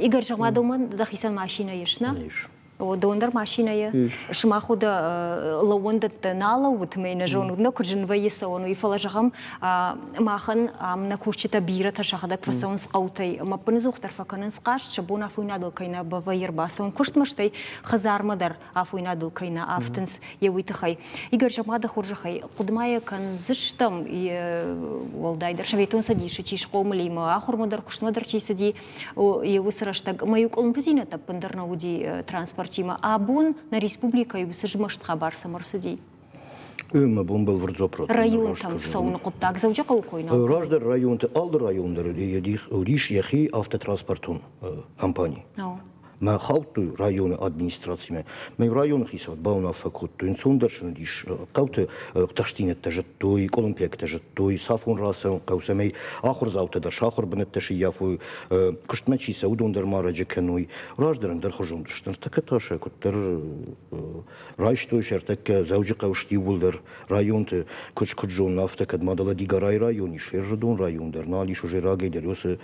Игорь, зӕгъ-ма, дӕумӕ дӕхицӕн машинӕ ис, нӕ? Ис. Дон дӕр машинӕйы. Сымах уыд лӕууӕндӕттӕ нӕ лӕууыд ӕмӕ нӕ зонут, нӕ куыд зын вӕййы цӕуын, уый, фӕлӕ зӕгъӕм, махӕн ам нӕ кусджытӕ бирӕтӕ сӕхӕдӕг фӕцӕуынц хъӕутӕй ӕмӕ ӕппынӕдзухдӕр фӕкӕнынц хъаст, сӕ бон афойнадыл кӕй нӕ вӕййы ӕрбацӕуын куыстмӕ, стӕй хӕдзармӕ дӕр афойнадыл кӕй нӕ афтынц, йе уый тыххӕй. Игорь, зӕгъ-ма дӕ хорзӕхӕй, хъуыды-ма йӕ кӕндзыстӕм, уӕлдайдӕр Советон Цӕдисы чи схъомыл и, ахуырмӕ дӕр, куыстмӕ дӕр чи цыди, йӕ уыцы рӕстӕг ӕмӕ-иу къуылымпыдзинӕдтӕ ӕппындӕр нӕ уыди транспортимӕ. Абон нӕ республикӕйы уыцы змӕст хабар цӕмӕ ӕрцыди? Мӕ бон бӕлвырд дзуапп раттын. Районтӕм цӕуыны хъуыддаг Дзӕуджыхъӕуы кой нал. Раздӕр районты, алы район дӕр уыдис йӕхи автотранспортон компани. Мӕ хаудтой районы администрацимӕ. Мӕ районы хицауад бауынаффӕ кодтой, ӕнцондӕр сын уыдис хъӕуты тыхстдзинӕдтӕ зыдтой, къуылымпиӕгтӕ зыдтой, цафон рацӕуын хъӕуы, цӕмӕй ахуырдзаутӕ дӕр сӕ ахуыр бынӕттӕ сыййафой, куыстмӕ чи цӕуы, уыдон дӕр ма рӕджы кӕной. Раздӕр ӕндӕрхуызон уыдысты. Ныртӕккӕ та сӕ куыддӕр райстой сӕ ӕртӕккӕ Дзӕуджыхъӕуы сты иууылдӕр районты, куыд куыд зонын, афтӕ кӕд ма дӕлӕ Дигорайы район ис, Ӕрыдон район дӕр нал ис уже рагӕй дӕр уыцы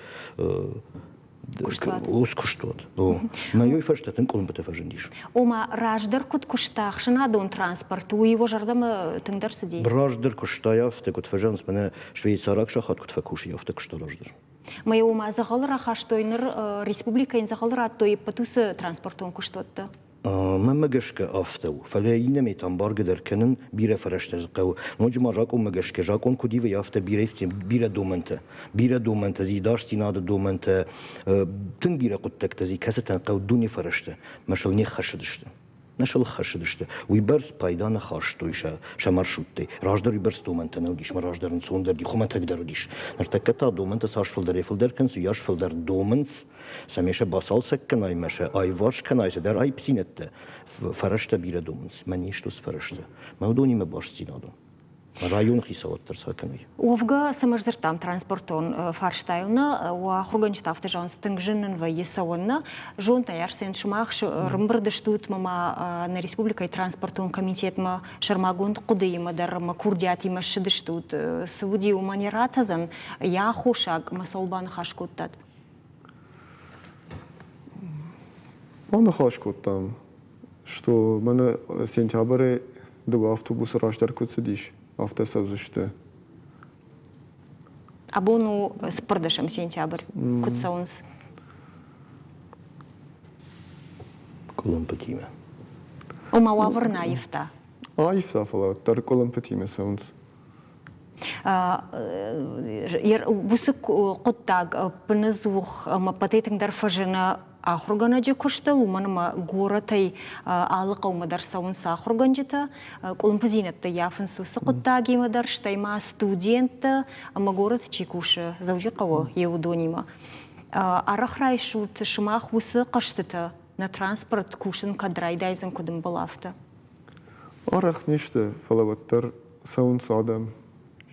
куыстуат. Ус куыстуат. Мӕ уый фӕстӕ тынг къуылымпытӕ фӕзындис. Ома, раздӕр куыд куыста ӕхсӕнадон транспорт, уый уӕ зӕрдӕмӕ тынгдӕр цыди? Раздӕр куыста афтӕ, куыд фӕзӕгъынц, мӕнӕ швейцараг сахат куыд фӕкусы, афтӕ куыста раздӕр. Мӕ ома дзӕгъӕлы рахастой ныр республикӕйӕн дзӕгъӕлы радтой ӕппӕт уыцы транспортон куыстуӕттӕ? Мӕнмӕ гӕсгӕ афтӕ у, фӕлӕ иннӕмӕй та ӕмбаргӕ дӕр кӕнын бирӕ фӕрӕзтӕ дзы хъӕуы. Ноджы ма закъонмӕ гӕсгӕ, закъон куыд ивы, афтӕ бирӕ бирӕ домӕнтӕ. Бирӕ домӕнтӕ дзы ӕдасдзинады домӕнтӕ, тынг бирӕ хъуыддӕгтӕ дзы, кӕцытӕн хъӕуы дуне фӕрӕзтӕ, мӕ сыл не ххӕссыдысты. Нӕ сыл ххӕссыдысты. Уыйбӕрц пайда нӕ хастой сӕ, сӕ маршруттӕй. Раздӕр уыйбӕрц домӕнтӕ нӕ уыдис, мӕ раздӕр ӕнцондӕр уыди, хуымӕтӕгдӕр уыдис. Ныртӕккӕ та домӕнтӕ цас фылдӕрӕй-фылдӕр кӕнынц, уыйас фылдӕр домынц, цӕмӕй сӕ бацалцӕг кӕнай мӕ сӕ аиварс кӕнай цыдӕр аипдзинӕдтӕ, фӕрӕзтӕ бирӕ домынц. Мӕ не сты уыцы фӕрӕзтӕ. Мӕ уыдонимӕ бастдзинад у. Районы хицауад дӕр сӕ кӕной. Уӕвгӕ, цӕмӕ сдзырдтам транспортон фарстайыл нӕ, уӕ ахуыргӕнджытӕ афтӕ зӕгъынц, тынг зын нын вӕййы цӕуын нӕ. Зонтӕй, Арсен, сымах рымбырд стут мӕ ма нӕ республикӕйы транспортон комитетмӕ сӕрмагонд хъуыдыимӕ дӕр ӕмӕ курдиатимӕ ссыдыстут. Цы уыди, уымӕн йӕ ратӕдзӕн, йӕ аххосаг ӕмӕ цӕуыл баныхас кодтат? Баныхас кодтам, что мӕнӕ сентябры дыууӕ автобусы раздӕр куыд цыдис, афтӕ цӕудзысты. Абон у цыппӕрдӕсӕм сентябрь. Куыд цӕуынц? Къуылымпытимӕ. Ома уавӕр нӕ аивта? Аивта, фӕлӕ уӕддӕр къуылымпытимӕ цӕуынц. Уыцы хъуыддаг ӕппынӕдзух ӕмӕ ӕппӕтӕй тынгдӕр фӕзыны ахуыргӕнӕджы куыстыл, уымӕн ӕмӕ горӕтӕй алы хъӕумӕ дӕр цӕуынц ахуыргӕнджытӕ, къуылымпыдзинӕдтӕ ййафынц уыцы хъуыддагимӕ дӕр, стӕй ма студенттӕ ӕмӕ горӕты чи кусы, Дзӕуджыхъӕуы йе уыдонимӕ. Арӕх райсут сымах уыцы хъӕзтытӕ, нӕ транспорт кусын кӕд райдайдзӕн, куыд ӕмбӕлы, афтӕ? Арӕх не сты, фӕлӕ уӕддӕр цӕуынц адӕм.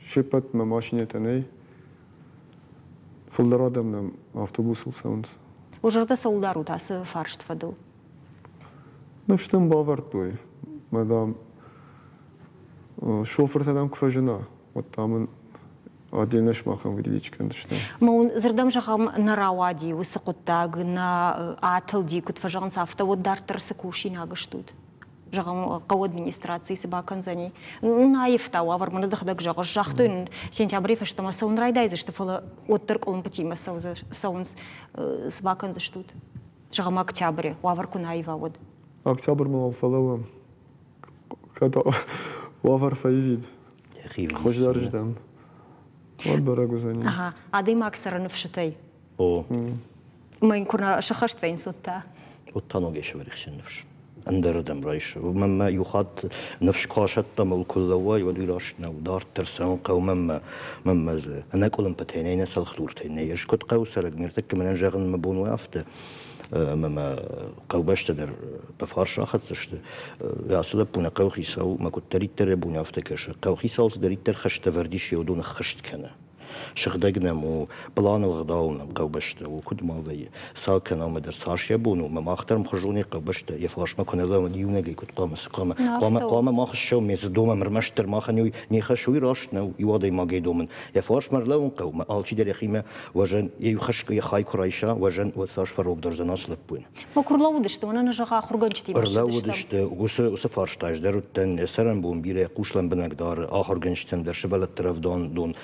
Се ппӕтмӕ машинӕтӕ нӕй. Фылдӕр адӕм нӕм автобусыл цӕуынц. Уӕ зӕрдӕ цӕуыл дарут ацы фарст фӕдыл? Ныфс нын бавӕрдтой, мӕ дам, шофыртӕ дам куы фӕзына, уӕд та мын отдельно сымахӕн выделить кӕндзыстӕм. Мӕ уын дзырдӕм зӕгъӕм, нӕ рауади уыцы хъуыддаг, нӕ атылди, куыд фӕзӕгъынц, афтӕ, уӕд дарддӕр цы кусинаг стут? Зӕгъӕм, хъӕуы администрацийы цы бакӕндзӕни? Нӕ аивта уавӕр, мӕнӕ дӕхӕдӕг зӕгъыс, загътой нын, сентябрӕй фӕстӕмӕ цӕуын райдайдзысты, фӕлӕ уӕддӕр къуылымпытимӕ цӕуынц. Цы бакӕндзыстут? Зӕгъӕм, октябры уавӕр куы нӕ аива, уӕд. Октябрмӕ уал фӕлӕууӕм. Кӕд уавӕр фӕивид, хуыздӕр стӕм, уӕд бӕрӕг уыдзӕни. Ага, адӕймаг цӕры ныфсытӕй. О. Мӕн куы нӕ сыххӕст вӕййынц, уӕд та? Уӕд та ногӕй сӕвӕрихсӕн ныфс. Ӕндӕрырдӕм райсы. Мӕнмӕ иу хатт ныфс куы асӕтта мыл куы лӕууай, уӕд уый раст нӕу. Дарддӕр цӕуын хъӕуы мӕнмӕ, мӕнмӕ дзы ӕнӕкъуылымпытӕй нӕй, нӕ цӕлхдуртӕй нӕй. Ӕз куыд хъӕуы цӕрӕг, ныртӕккӕ мӕнӕн зӕгъын мӕ бон у афтӕ, ӕмӕ мӕ хъӕубӕстӕ дӕр мӕ фарс рахӕцдзысты. Ацы лӕппу нӕ хъӕуыхицау мӕ куыддӕриддӕр йӕ бон афтӕ кӕсы. Хъӕуыхицау цыдӕриддӕр хӕстӕ вӕрд ис, йӕ уыдон ӕххӕст кӕны. Сыгъдӕг нӕм у, пъланыл ӕгъдау нӕм хъӕубӕстӕ у, куыд ма вӕййы. Цал кӕна ӕмӕ дӕр цас йӕ бон у, ӕмӕ мах дӕр ӕмхуызонӕй хъӕубӕстӕ йӕ фарсмӕ куы нӕ лӕууӕм, иунӕгӕй куыд хъуамӕ, цы хъуамӕ. Хъуамӕ, хъуамӕ мах ссӕуӕм, ме дзы домӕм ӕрмӕстдӕр махӕн уый не хӕс, уый раст нӕу, иу адӕймагӕй домын. Йӕ фарсмӕ ӕрлӕууын хъӕуы, ӕмӕ алчидӕр йӕхимӕ уӕзӕн, йӕ иу хӕсгӕ йӕ хай куы райса, уӕзӕн, уӕд цас фӕрогдӕр уыдзӕн ацы лӕппуйӕн. Ма куы рлӕууыдысты, уымӕн ӕнӕ зӕгъ ахуыргӕнджытимӕ Рлӕууыдысты, уыцы, уыцы фарста ӕз дӕр уыдтӕн, цӕрӕнбон бирӕ хъус лӕмбынӕг дары ахуыргӕнджытӕн дӕр, сывӕллӕтты рӕвдауӕндон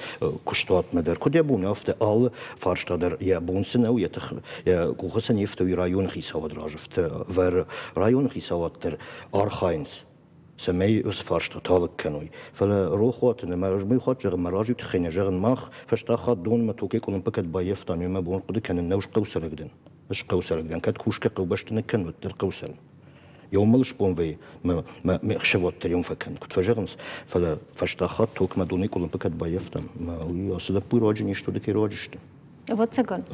куыстуатмӕ дӕр. Куыд йӕ бон афтӕ алы фарста дӕр йӕ бон цы нӕу, йӕ тых, йӕ къухы цы не фты, уый районы хицауад разыфты вӕры. Районы хицауад дӕр архайынц цӕмӕй уыцы фарста талыг кӕной. Фӕлӕ рохуаты нӕ мӕ размӕ хатт зӕгъын, мӕ разы тыххӕй нӕ зӕгъын, мах фӕстаг хатт донмӕ токӕй къуылымпы кӕд баййӕфтам, мӕ бон хъуыды кӕнын нӕу схъӕуцӕрӕг дӕн. Схъӕуцӕрӕг дӕн, кӕд кусгӕ хъӕубӕсты ныккӕн, уӕддӕр хъӕуцӕрын. Еумӕ сбон вӕййы, мӕ мӕ ӕхсӕвуат дӕр еум фӕкӕн, куыд фӕзӕгъынц, фӕлӕ фӕстаг хатт токмӕ донӕй къуылымпы кӕд баййӕфтам, мӕ уый ацы лӕппуйы руаджы не сты, кӕй руаджы сты. Ӕвӕццӕгӕн.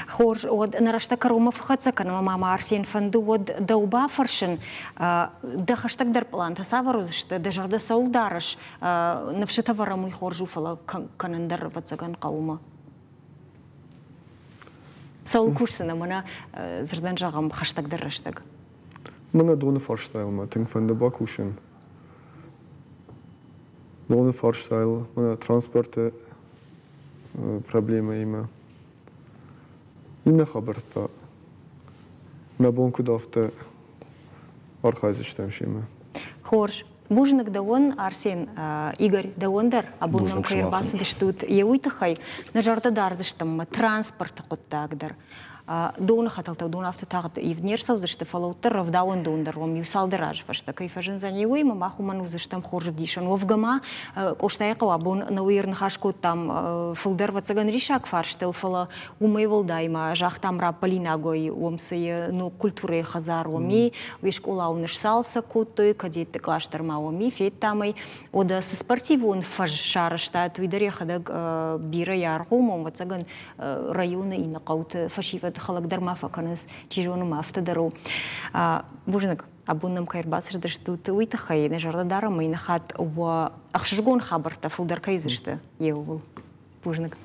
Хорз, уӕд нӕ рӕстӕг кӕронмӕ фӕхӕццӕ кӕнӕм ӕмӕ ма Арсен фӕнды, уӕд дӕу бафӕрсын, дӕ хӕстӕгдӕр пълантӕ цавӕр уыдзысты, дӕ зӕрдӕ цӕуыл дарыс, ныфсытӕ вӕрӕм, уый хорз у, фӕлӕ кӕнын дӕр ӕвӕццӕгӕн хъӕуы. Цӕуыл кусдзынӕ мӕнӕ дзырдӕн зӕгъӕм хӕстӕгдӕр рӕстӕг? Мӕнӕ доны фарстайыл мӕ тынг фӕнды бакусын. Доны фарстайыл, мӕнӕ транспорты проблемӕимӕ. Иннӕ хабӕрттӕ нӕ бон куыд афтӕ архайдзыстӕм семӕ. Хорз. Бузныг дӕуӕн, Арсен, Игорь, дӕуӕн дӕр абон нӕм кӕй ӕрбацыдыстут, йе уый тыххӕй нӕ зӕрдӕ дардзыстӕм мӕ транспорты хъуыддаг дӕр. Доны хӕтӕлтӕ уыдон афтӕ тагъд ивд не рцӕудзысты, фӕлӕ уӕддӕр рӕвдауӕндон дӕр уым иу цалдӕр азы фӕстӕ кӕй фӕзындзӕни, уый ӕмӕ мах уымӕн уыдзыстӕм хорз ӕвдисӕн. Уӕвгӕ ма Къостайыхъӕу абон нӕуый ӕрныхас кодтам фылдӕр ӕвӕццӕгӕн риссаг фарстыл, фӕлӕ уымӕй уӕлдай ма загътам раппӕлинагӕй уым цы ног культурӕйы хӕдзар уым и, уый скъола уын сцалцӕг кодтой, кадетты кълас дӕр ма уым и, федтам ӕй. Уӕдӕ цы спортивон фӕз сарӕзтат, уый дӕр йӕхӕдӕг бирӕ ӕргъом, ӕвӕццӕгӕн районы иннӕ хъӕуты фӕсивӕд хӕлӕг дӕр ма фӕкӕнынц, чи зоны ма афтӕ дӕр у. Бузныг. Абон нӕм кӕй ӕрбацыдыстут, уый тыххӕй нӕ зӕрдӕ дарӕм иннӕ хатт уӕ ӕхсызгон хабӕрттӕ фылдӕр кӕй уыдзысты еууыл. Бузныг.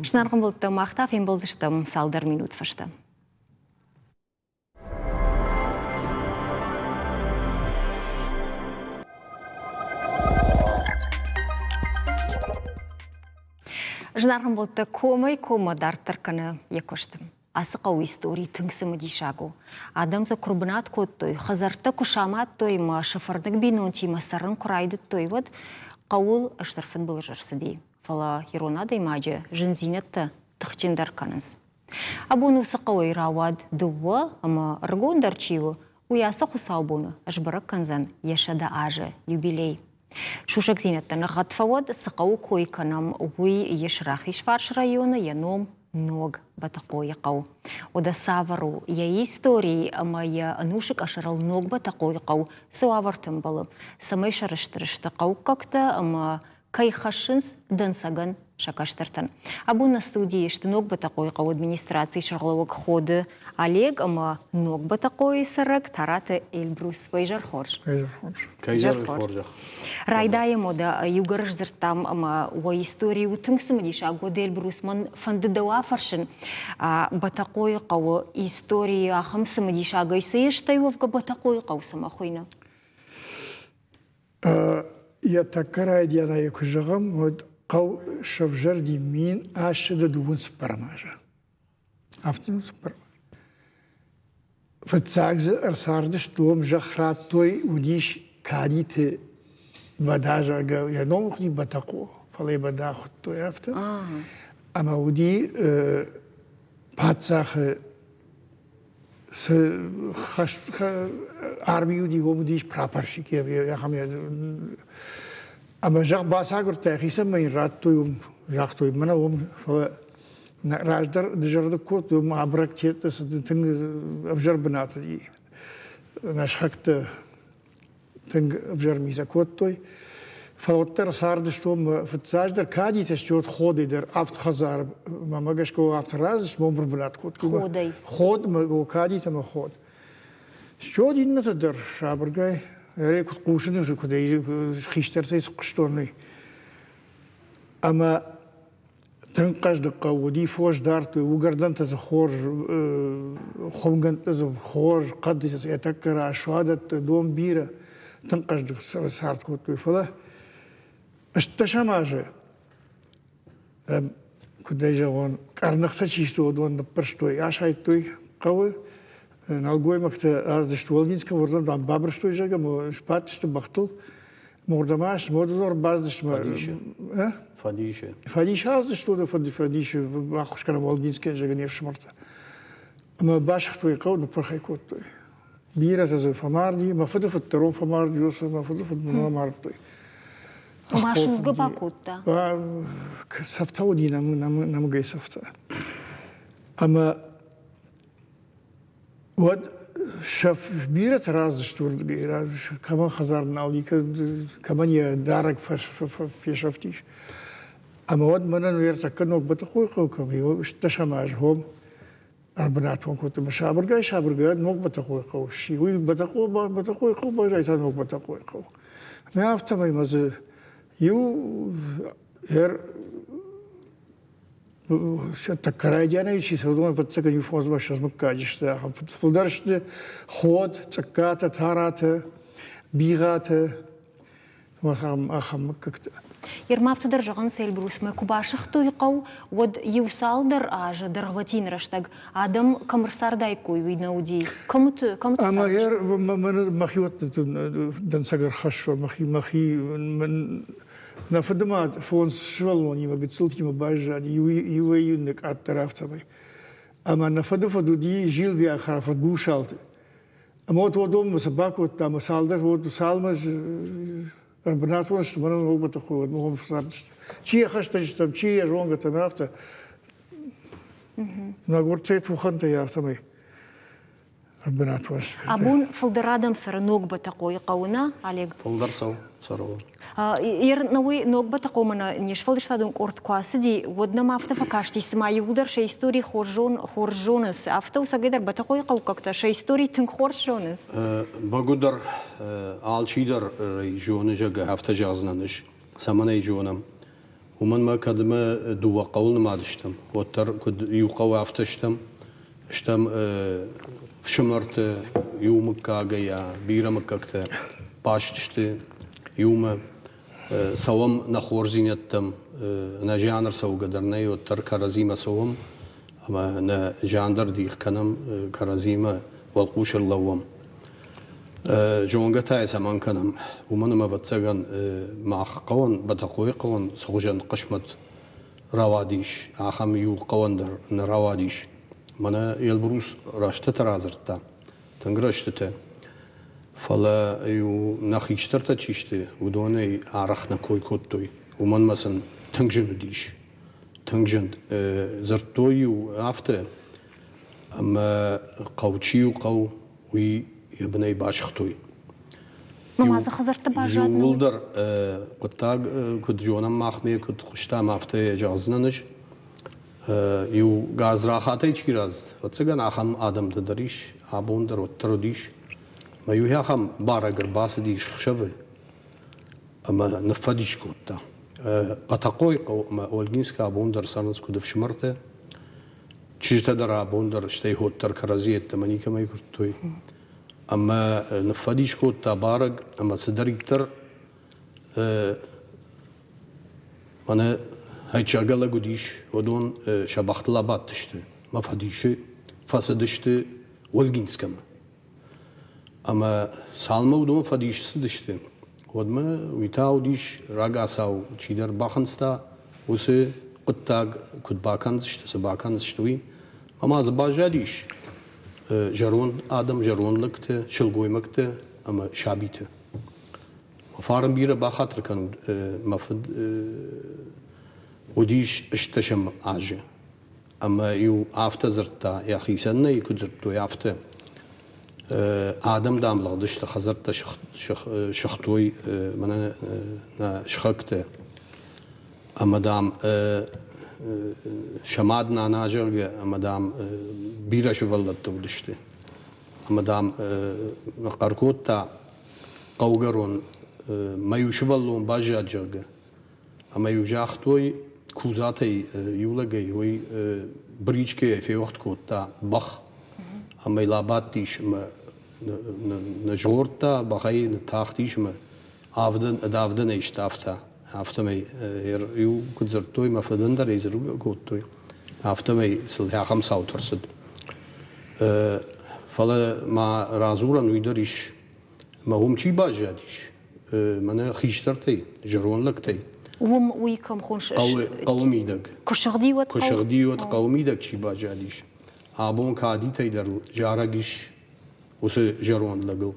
Зынаргъ ӕмбӕлттӕ, мах та фембӕлдзыстӕм цалдӕр минут фӕстӕ. Зынаргъ ӕмбӕлттӕ, комӕй-коммӕ дарддӕр кӕны йӕ куыст. Ацы хъӕуы истори тынг цымыдисаг у. Адӕм дзы куы рбынат кодтой, хӕдзӕрттӕ куы самадтой ӕмӕ сӕ фӕрныг бинонтимӕ цӕрын куы райдыдтой, уӕд хъӕуыл стыр фыдбылыз ӕрцыди. Фӕлӕ ирон адӕймаджы зындзинӕдтӕ тыхджындӕр кӕнынц. Абон уыцы хъӕуӕй рауад дыууӕ ӕмӕ ӕрыгондӕр чи у, уый ацы хуыцаубоны сбӕрӕг кӕндзӕн йӕ 100 азы юбилей. Сусӕгдзинӕдтӕ ныгъгъӕд фӕуӕд, цы хъӕуы кой кӕнӕм, уый ис Рахизфарс районы, йӕ ном Ног Бӕтӕхъойы хъӕу. Уӕдӕ цавӕр у йӕ истори ӕмӕ йӕ ӕнусы къӕсӕрыл Ног Бӕтӕхъойы хъӕу цы уавӕрты ӕмбӕлы, цӕмӕй сӕрыстыр сты хъӕуккӕгтӕ ӕмӕ кӕй хӕссынц дӕнцӕгӕн сӕ кӕстӕртӕн. Абон нӕ студийы сты Ног Бӕтӕхъойы хъӕуы администрацийы сӕргълӕууӕг Ходы Олег ӕмӕ Ног Бӕтӕхъойы цӕрӕг Тараты Эльбрус. Уӕ хорз. Кӕй хорзӕх. Райдайӕм уӕдӕ иугӕр сдзырдтам ӕмӕ уӕ истори у тынг цымыдисаг. Уӕд Эльбрус, мӕн фӕнды дӕу афӕрсын. Бӕтӕхъойы хъӕуы историйы ахӕм цымыдисагӕй цы ис, стӕй уӕвгӕ Бӕтӕхъойы хъӕу цӕмӕ хуыйны? Йӕ тӕккӕ райдианӕй куы зӕгъӕм, уӕд хъӕу сӕвзӕрди 1824 азы. Афтӕ цыппӕрӕм азы. Фыццаг дзы ӕрцардысты, уым зӕхх радтой, уыдис Кадиты Бӕда, зӕгъгӕ, йӕ ном хуыди Бӕтӕхъо, фӕлӕ йӕ Бӕда хуыдтой афтӕ. Ӕмӕ уыди паддзахы цы хӕст арми уыди, уым уыдис прапорщик, ахӕм ӕмӕ зӕгъ бацагуырдта йӕхицӕн мӕ йын радтой уым, загътой мӕнӕ уым, фӕлӕ раздӕр дызӕрдыг кодтой, уым абрактеты цы тынг ӕвзӕр бынат уыди. Нӕ сыхӕгты тынг ӕвзӕр митӕ кодтой. Фӕлӕ уӕддӕр цардысты уым фыццаджыдӕр кадитӕ сты Ходӕй дӕр авд хӕдзары мӕ гӕсгӕ авд разы уым ӕрбынат кодтой. Ходӕй? Ход, кадитӕ ӕмӕ Ход. Счет иннӕтӕ дӕр сабыргай, ӕрӕй куыд хъусын, куыд хистӕртӕй цы хъуыстон, уый. Ӕмӕ Тынг хъӕздыг хъӕу уыди, фос дардтой, уыгӕрдӕнтӕ дзы хорз, хуымгӕндтӕ дзы хорз, хъӕд йӕ тӕккӕ раз, суадӕттӕ, дон бирӕ. Тынг хъӕздыг цард кодтой. Фӕлӕ ӕстдӕсӕм азы, куыд ӕй зӕгъон, къӕрныхтӕ чи сты, уыдон ныппӕрстой, асайдтой хъӕуы. Нӕлгоймӕгтӕ аздысты Олгинскӕ, уырдӕм дам бабырстой, зӕгъгӕ, сбадтысты бӕхтыл. Мордӕмӕ модзор баздысты. Фӕдисы. Фӕдисы. Фӕдисы аздысты, фӕдисы баххуыс кӕнӕм Олгинскӕйы зӕгъын не фсымӕртӕ. Ӕмӕ басыгътой хъӕу, ныппырх ӕй кодтой. Бирӕтӕ дзы фӕмарди, мӕ фыды фыд дӕр уым фӕмарди, уыцы мӕ фыды фыд мӕ амардтой. Ма судзгӕ бакодта? Цӕфтӕ уыди нӕмыгӕй цӕфтӕ. Ӕмӕ Уӕд сӕ бирӕтӕ раздзысты уырдыгӕй, кӕмӕн хӕдзар нал и, кӕмӕн йӕ дарӕг фесӕфтис. Ӕмӕ уӕд мӕнӕн уе ртӕккӕ ног Бӕтӕхъойы хъӕу кӕм и, стдӕсӕм аз хом ӕрбынатон кодтам. Сабыргай-сабыргай ног Бӕтӕхъойы хъӕу сси. Уый Бӕтӕхъойы хъӕу баззайд та ног Бӕтӕхъойы хъӕу. Ӕмӕ афтӕмӕй мӕ дзы иу Тӕккӕ райдианӕй чи цӕудзон, ӕвӕццӕгӕн, иу фондз ссӕдз мыггаджы сты ахӕм. Фылдӕр сты Ход, Цъыккатӕ, Таратӕ, Бигъатӕ, ахӕм мыггӕгтӕ. Ермафты дӕр зӕгъынц, Эльбрусмӕ куы басыгътой хъӕу, уӕд иу цалдӕр азы дӕргъвӕтин рӕстӕг адӕм кӕм ӕрцардаиккой, уый нӕ уыди. Кӕмыты, кӕмыты Ӕмӕ мӕхиуӕтты дӕнцӕг ӕрхӕссон, мӕхи, мӕхи Нӕ фыдымад фондз сывӕллонимӕ гыццылтимӕ баззади, иуӕй-иу къаддӕр афтӕмӕй. Ӕмӕ нӕ фыдыфыд уыди зилгӕ хӕрӕфырт Гусалты. Ӕмӕ вот уыдонмӕ цы бакодта, ӕмӕ цалдӕр вот цалмӕ ӕрбынатон сты, мӕнӕн роботы хуы уӕд махом цардысты. Чи йӕ хӕстӕджытӕм, чи йӕ зонгӕтӕм, афтӕ. Нагурцӕй тухӕнтӕй афтӕмӕй. Ӕрбынат уарзт. Абон фылдӕр адӕм цӕры Ног Бӕтӕхъойы хъӕуы, нӕ, Олег? Фылдӕр цӕуы, цӕры. Науый Ног Бӕтӕхъомӕ нӕ не сфӕлдыстадон къорд куы ацыди, уӕд нӕм афтӕ фӕкасти, цыма иууылдӕр сӕ истори хорз хорз зонынц. Афтӕ у цӕгӕйдӕр Бӕтӕхъойы хъӕуккӕгтӕ сӕ истори тынг хорз зонынц. Бӕгуыдӕр алчидӕр зоны, зӕгъгӕ, афтӕ зӕгъдзынӕн ӕз. Цӕмӕн ӕй зонӕм? Уымӕн ма кӕд ӕмӕ дыууӕ хъӕуыл нымад стӕм, уӕддӕр куыд иу хъӕуы афтӕ стӕм, стӕм фсымӕрты иу мыггагӕй, бирӕ мыггӕгтӕ баст сты иумӕ. Цӕуӕм нӕ хорздзинӕдтӕм, нӕ зиан ӕрцӕугӕ дӕр нӕй, уӕддӕр кӕрӕдзимӕ цӕуӕм ӕмӕ нӕ зиан дӕр дих кӕнӕм, кӕрӕдзимӕ уӕлхъус ӕрлӕууӕм. Зонгӕ та йӕ цӕмӕн кӕнӕм? Уымӕн ӕмӕ, ӕвӕццӕгӕн, мах хъӕуӕн, Бӕтӕхъойы хъӕуӕн цы хуызӕн хъысмӕт рауадис, ахӕм иу хъӕуӕн дӕр нӕ рауадис. Мӕнӕ Эльбрус рӕстытӕ радзырдта, тынг рӕстытӕ. Фӕлӕ-иу нӕ хистӕртӕ чи сты, уыдонӕй арӕх нӕ кой кодтой. Уымӕн ӕмӕ сын тынг зын уыдис. Тынг зын. Дзырдтой-иу афтӕ, ӕмӕ хъӕу чи у хъӕу, уый йӕ бынӕй басыгътой. Ма дзы хӕдзӕртты баззад? Иууылдӕр хъуыддаг куыд зонӕм махмӕ, куыд хъуыстам, афтӕ йӕ зӕгъдзынӕн ӕз. Иу гадзрахатӕй чи рацыд, ӕвӕццӕгӕн, ахӕм адӕмтӕ дӕр ис, абон дӕр уӕддӕр уыдис. Мӕ иу ахӕм барӕг ӕрбацыдис хсӕвы ӕмӕ ныффӕдис кодта. Бӕтӕхъойы хъӕу ӕмӕ Ольгинскы абон дӕр цӕрынц куыд ӕфсымӕртӕ. Чызджытӕ дӕр абон дӕр, стӕй хот дӕр кӕрӕдзи йеддӕмӕ никӕмӕй куырдтой. Ӕмӕ ныффӕдис кодта барӕг, ӕмӕ цыдӕриддӕр мӕнӕ ӕчӕгӕлӕг уыдис, уыдон сӕ бӕхтыл абадтысты мӕ фӕдисы фӕцыдысты Ольгинскӕмӕ. Ӕмӕ цалынмӕ уыдон фӕдис цыдысты, уӕдмӕ уый та уыдис рагацау чидӕр бахынцта уыцы хъуыддаг куыд бакӕндзысты, цы бакӕндзысты, уый. Ӕмӕ дзы баззадис зӕронд адӕм, зӕронд лӕгтӕ, сылгоймӕгтӕ ӕмӕ сабитӕ. Фарн бирӕ бахатыр кӕнут, мӕ фыд уыдис ӕстдӕсӕм азы. Ӕмӕ-иу афтӕ дзырдта, йӕхицӕн нӕ куыд дзырдтой, афтӕ. Адӕм, дам, лыгъдысты, хӕдзӕрттӕ сыгътой мӕнӕ нӕ сыхӕгтӕ. Ӕмӕ, дам, сӕ мад нана, зӕгъгӕ, ӕмӕ, дам, бирӕ сывӕллӕттӕ уыдысты. Ӕмӕ, дам, ныхъхъӕр кодта хъӕугӕрон, мӕ иу сывӕллон баззад, зӕгъгӕ. Ӕмӕ-иу загътой, Кузатӕй иу лӕгӕй уый бричкӕйӕ феуӕгъд кодта бӕх. Ӕмӕ йыл абадтис ӕмӕ нызгъордта, бӕхӕй ныттахтис ӕмӕ авдӕнӕй сдавта. Афтӕмӕй иу куыд дзырдтой, мӕ фыдӕн дӕр ӕй дзыргӕ кодтой, афтӕмӕй сыл ахӕм цаутӕ рцыд. Фӕлӕ ма радзурӕн уый дӕр ис, ӕмӕ уым чи баззадис, мӕнӕ хистӕртӕй, зӕронд лӕгтӕй. Уым уый кӕм хонс? Хъӕуы мидӕг. Куы сыгъди, уӕд Куы сыгъди, уӕд хъӕуы мидӕг чи баззадис. Абон кадитӕй дӕр зарӕг ис уыцы зӕронд лӕгыл.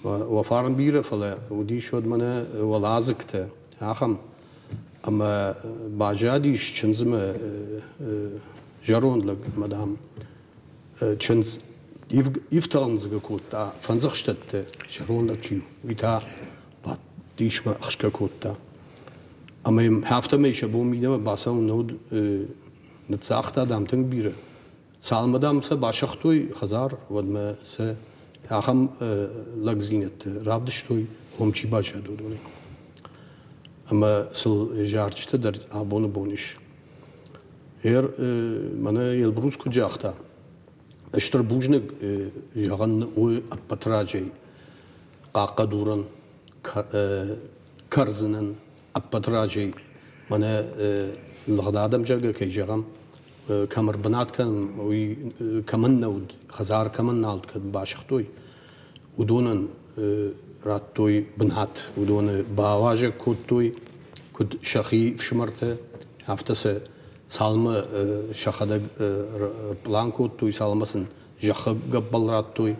Уӕ фарн бирӕ, фӕлӕ уыдис уӕд мӕнӕ уӕладзыгтӕ ахӕм. Ӕмӕ баззадис чындзмӕ зӕронд лӕг ӕмӕ, дам, чындз ифтындзгӕ кодта фӕндзӕхстӕтты зӕронд лӕг чи у, уый та бадтисмӕ ӕхсгӕ кодта. Ӕмӕ йын афтӕмӕй сӕ бон мидӕмӕ бацӕуын нӕ уыд, ныццагъта, дам, тынг бирӕ. Цалынмӕ, дам, сӕ басыгътой хӕдзар, уӕдмӕ сӕ ахӕм лӕгдзинӕдтӕ равдыстой, уым чи баззад, уыдонӕй. Ӕмӕ сыл зарджытӕ дӕр абоны бон ис. Ер мӕнӕ Елбрус куыд загъта, стыр бузныг зӕгъӕн у ӕппӕт раджӕй хъахъхъӕдурӕн, кӕрдзынӕн, ӕппӕт раджӕй мӕнӕ лыгъд адӕм, зӕгъгӕ, кӕй зӕгъӕм, кӕм ӕрбынат кӕнӕм, уый кӕмӕн нӕ уыд, хӕдзар кӕмӕн нал уыд, кӕд басыгътой, уыдонӕн радтой бынат, уыдоны бауазӕг кодтой, куыд сӕхи фсымӕртӕ, афтӕ сӕ цалынмӕ сӕхӕдӕг пълан кодтой, цалынмӕ сын зӕххы гӕппӕл радтой,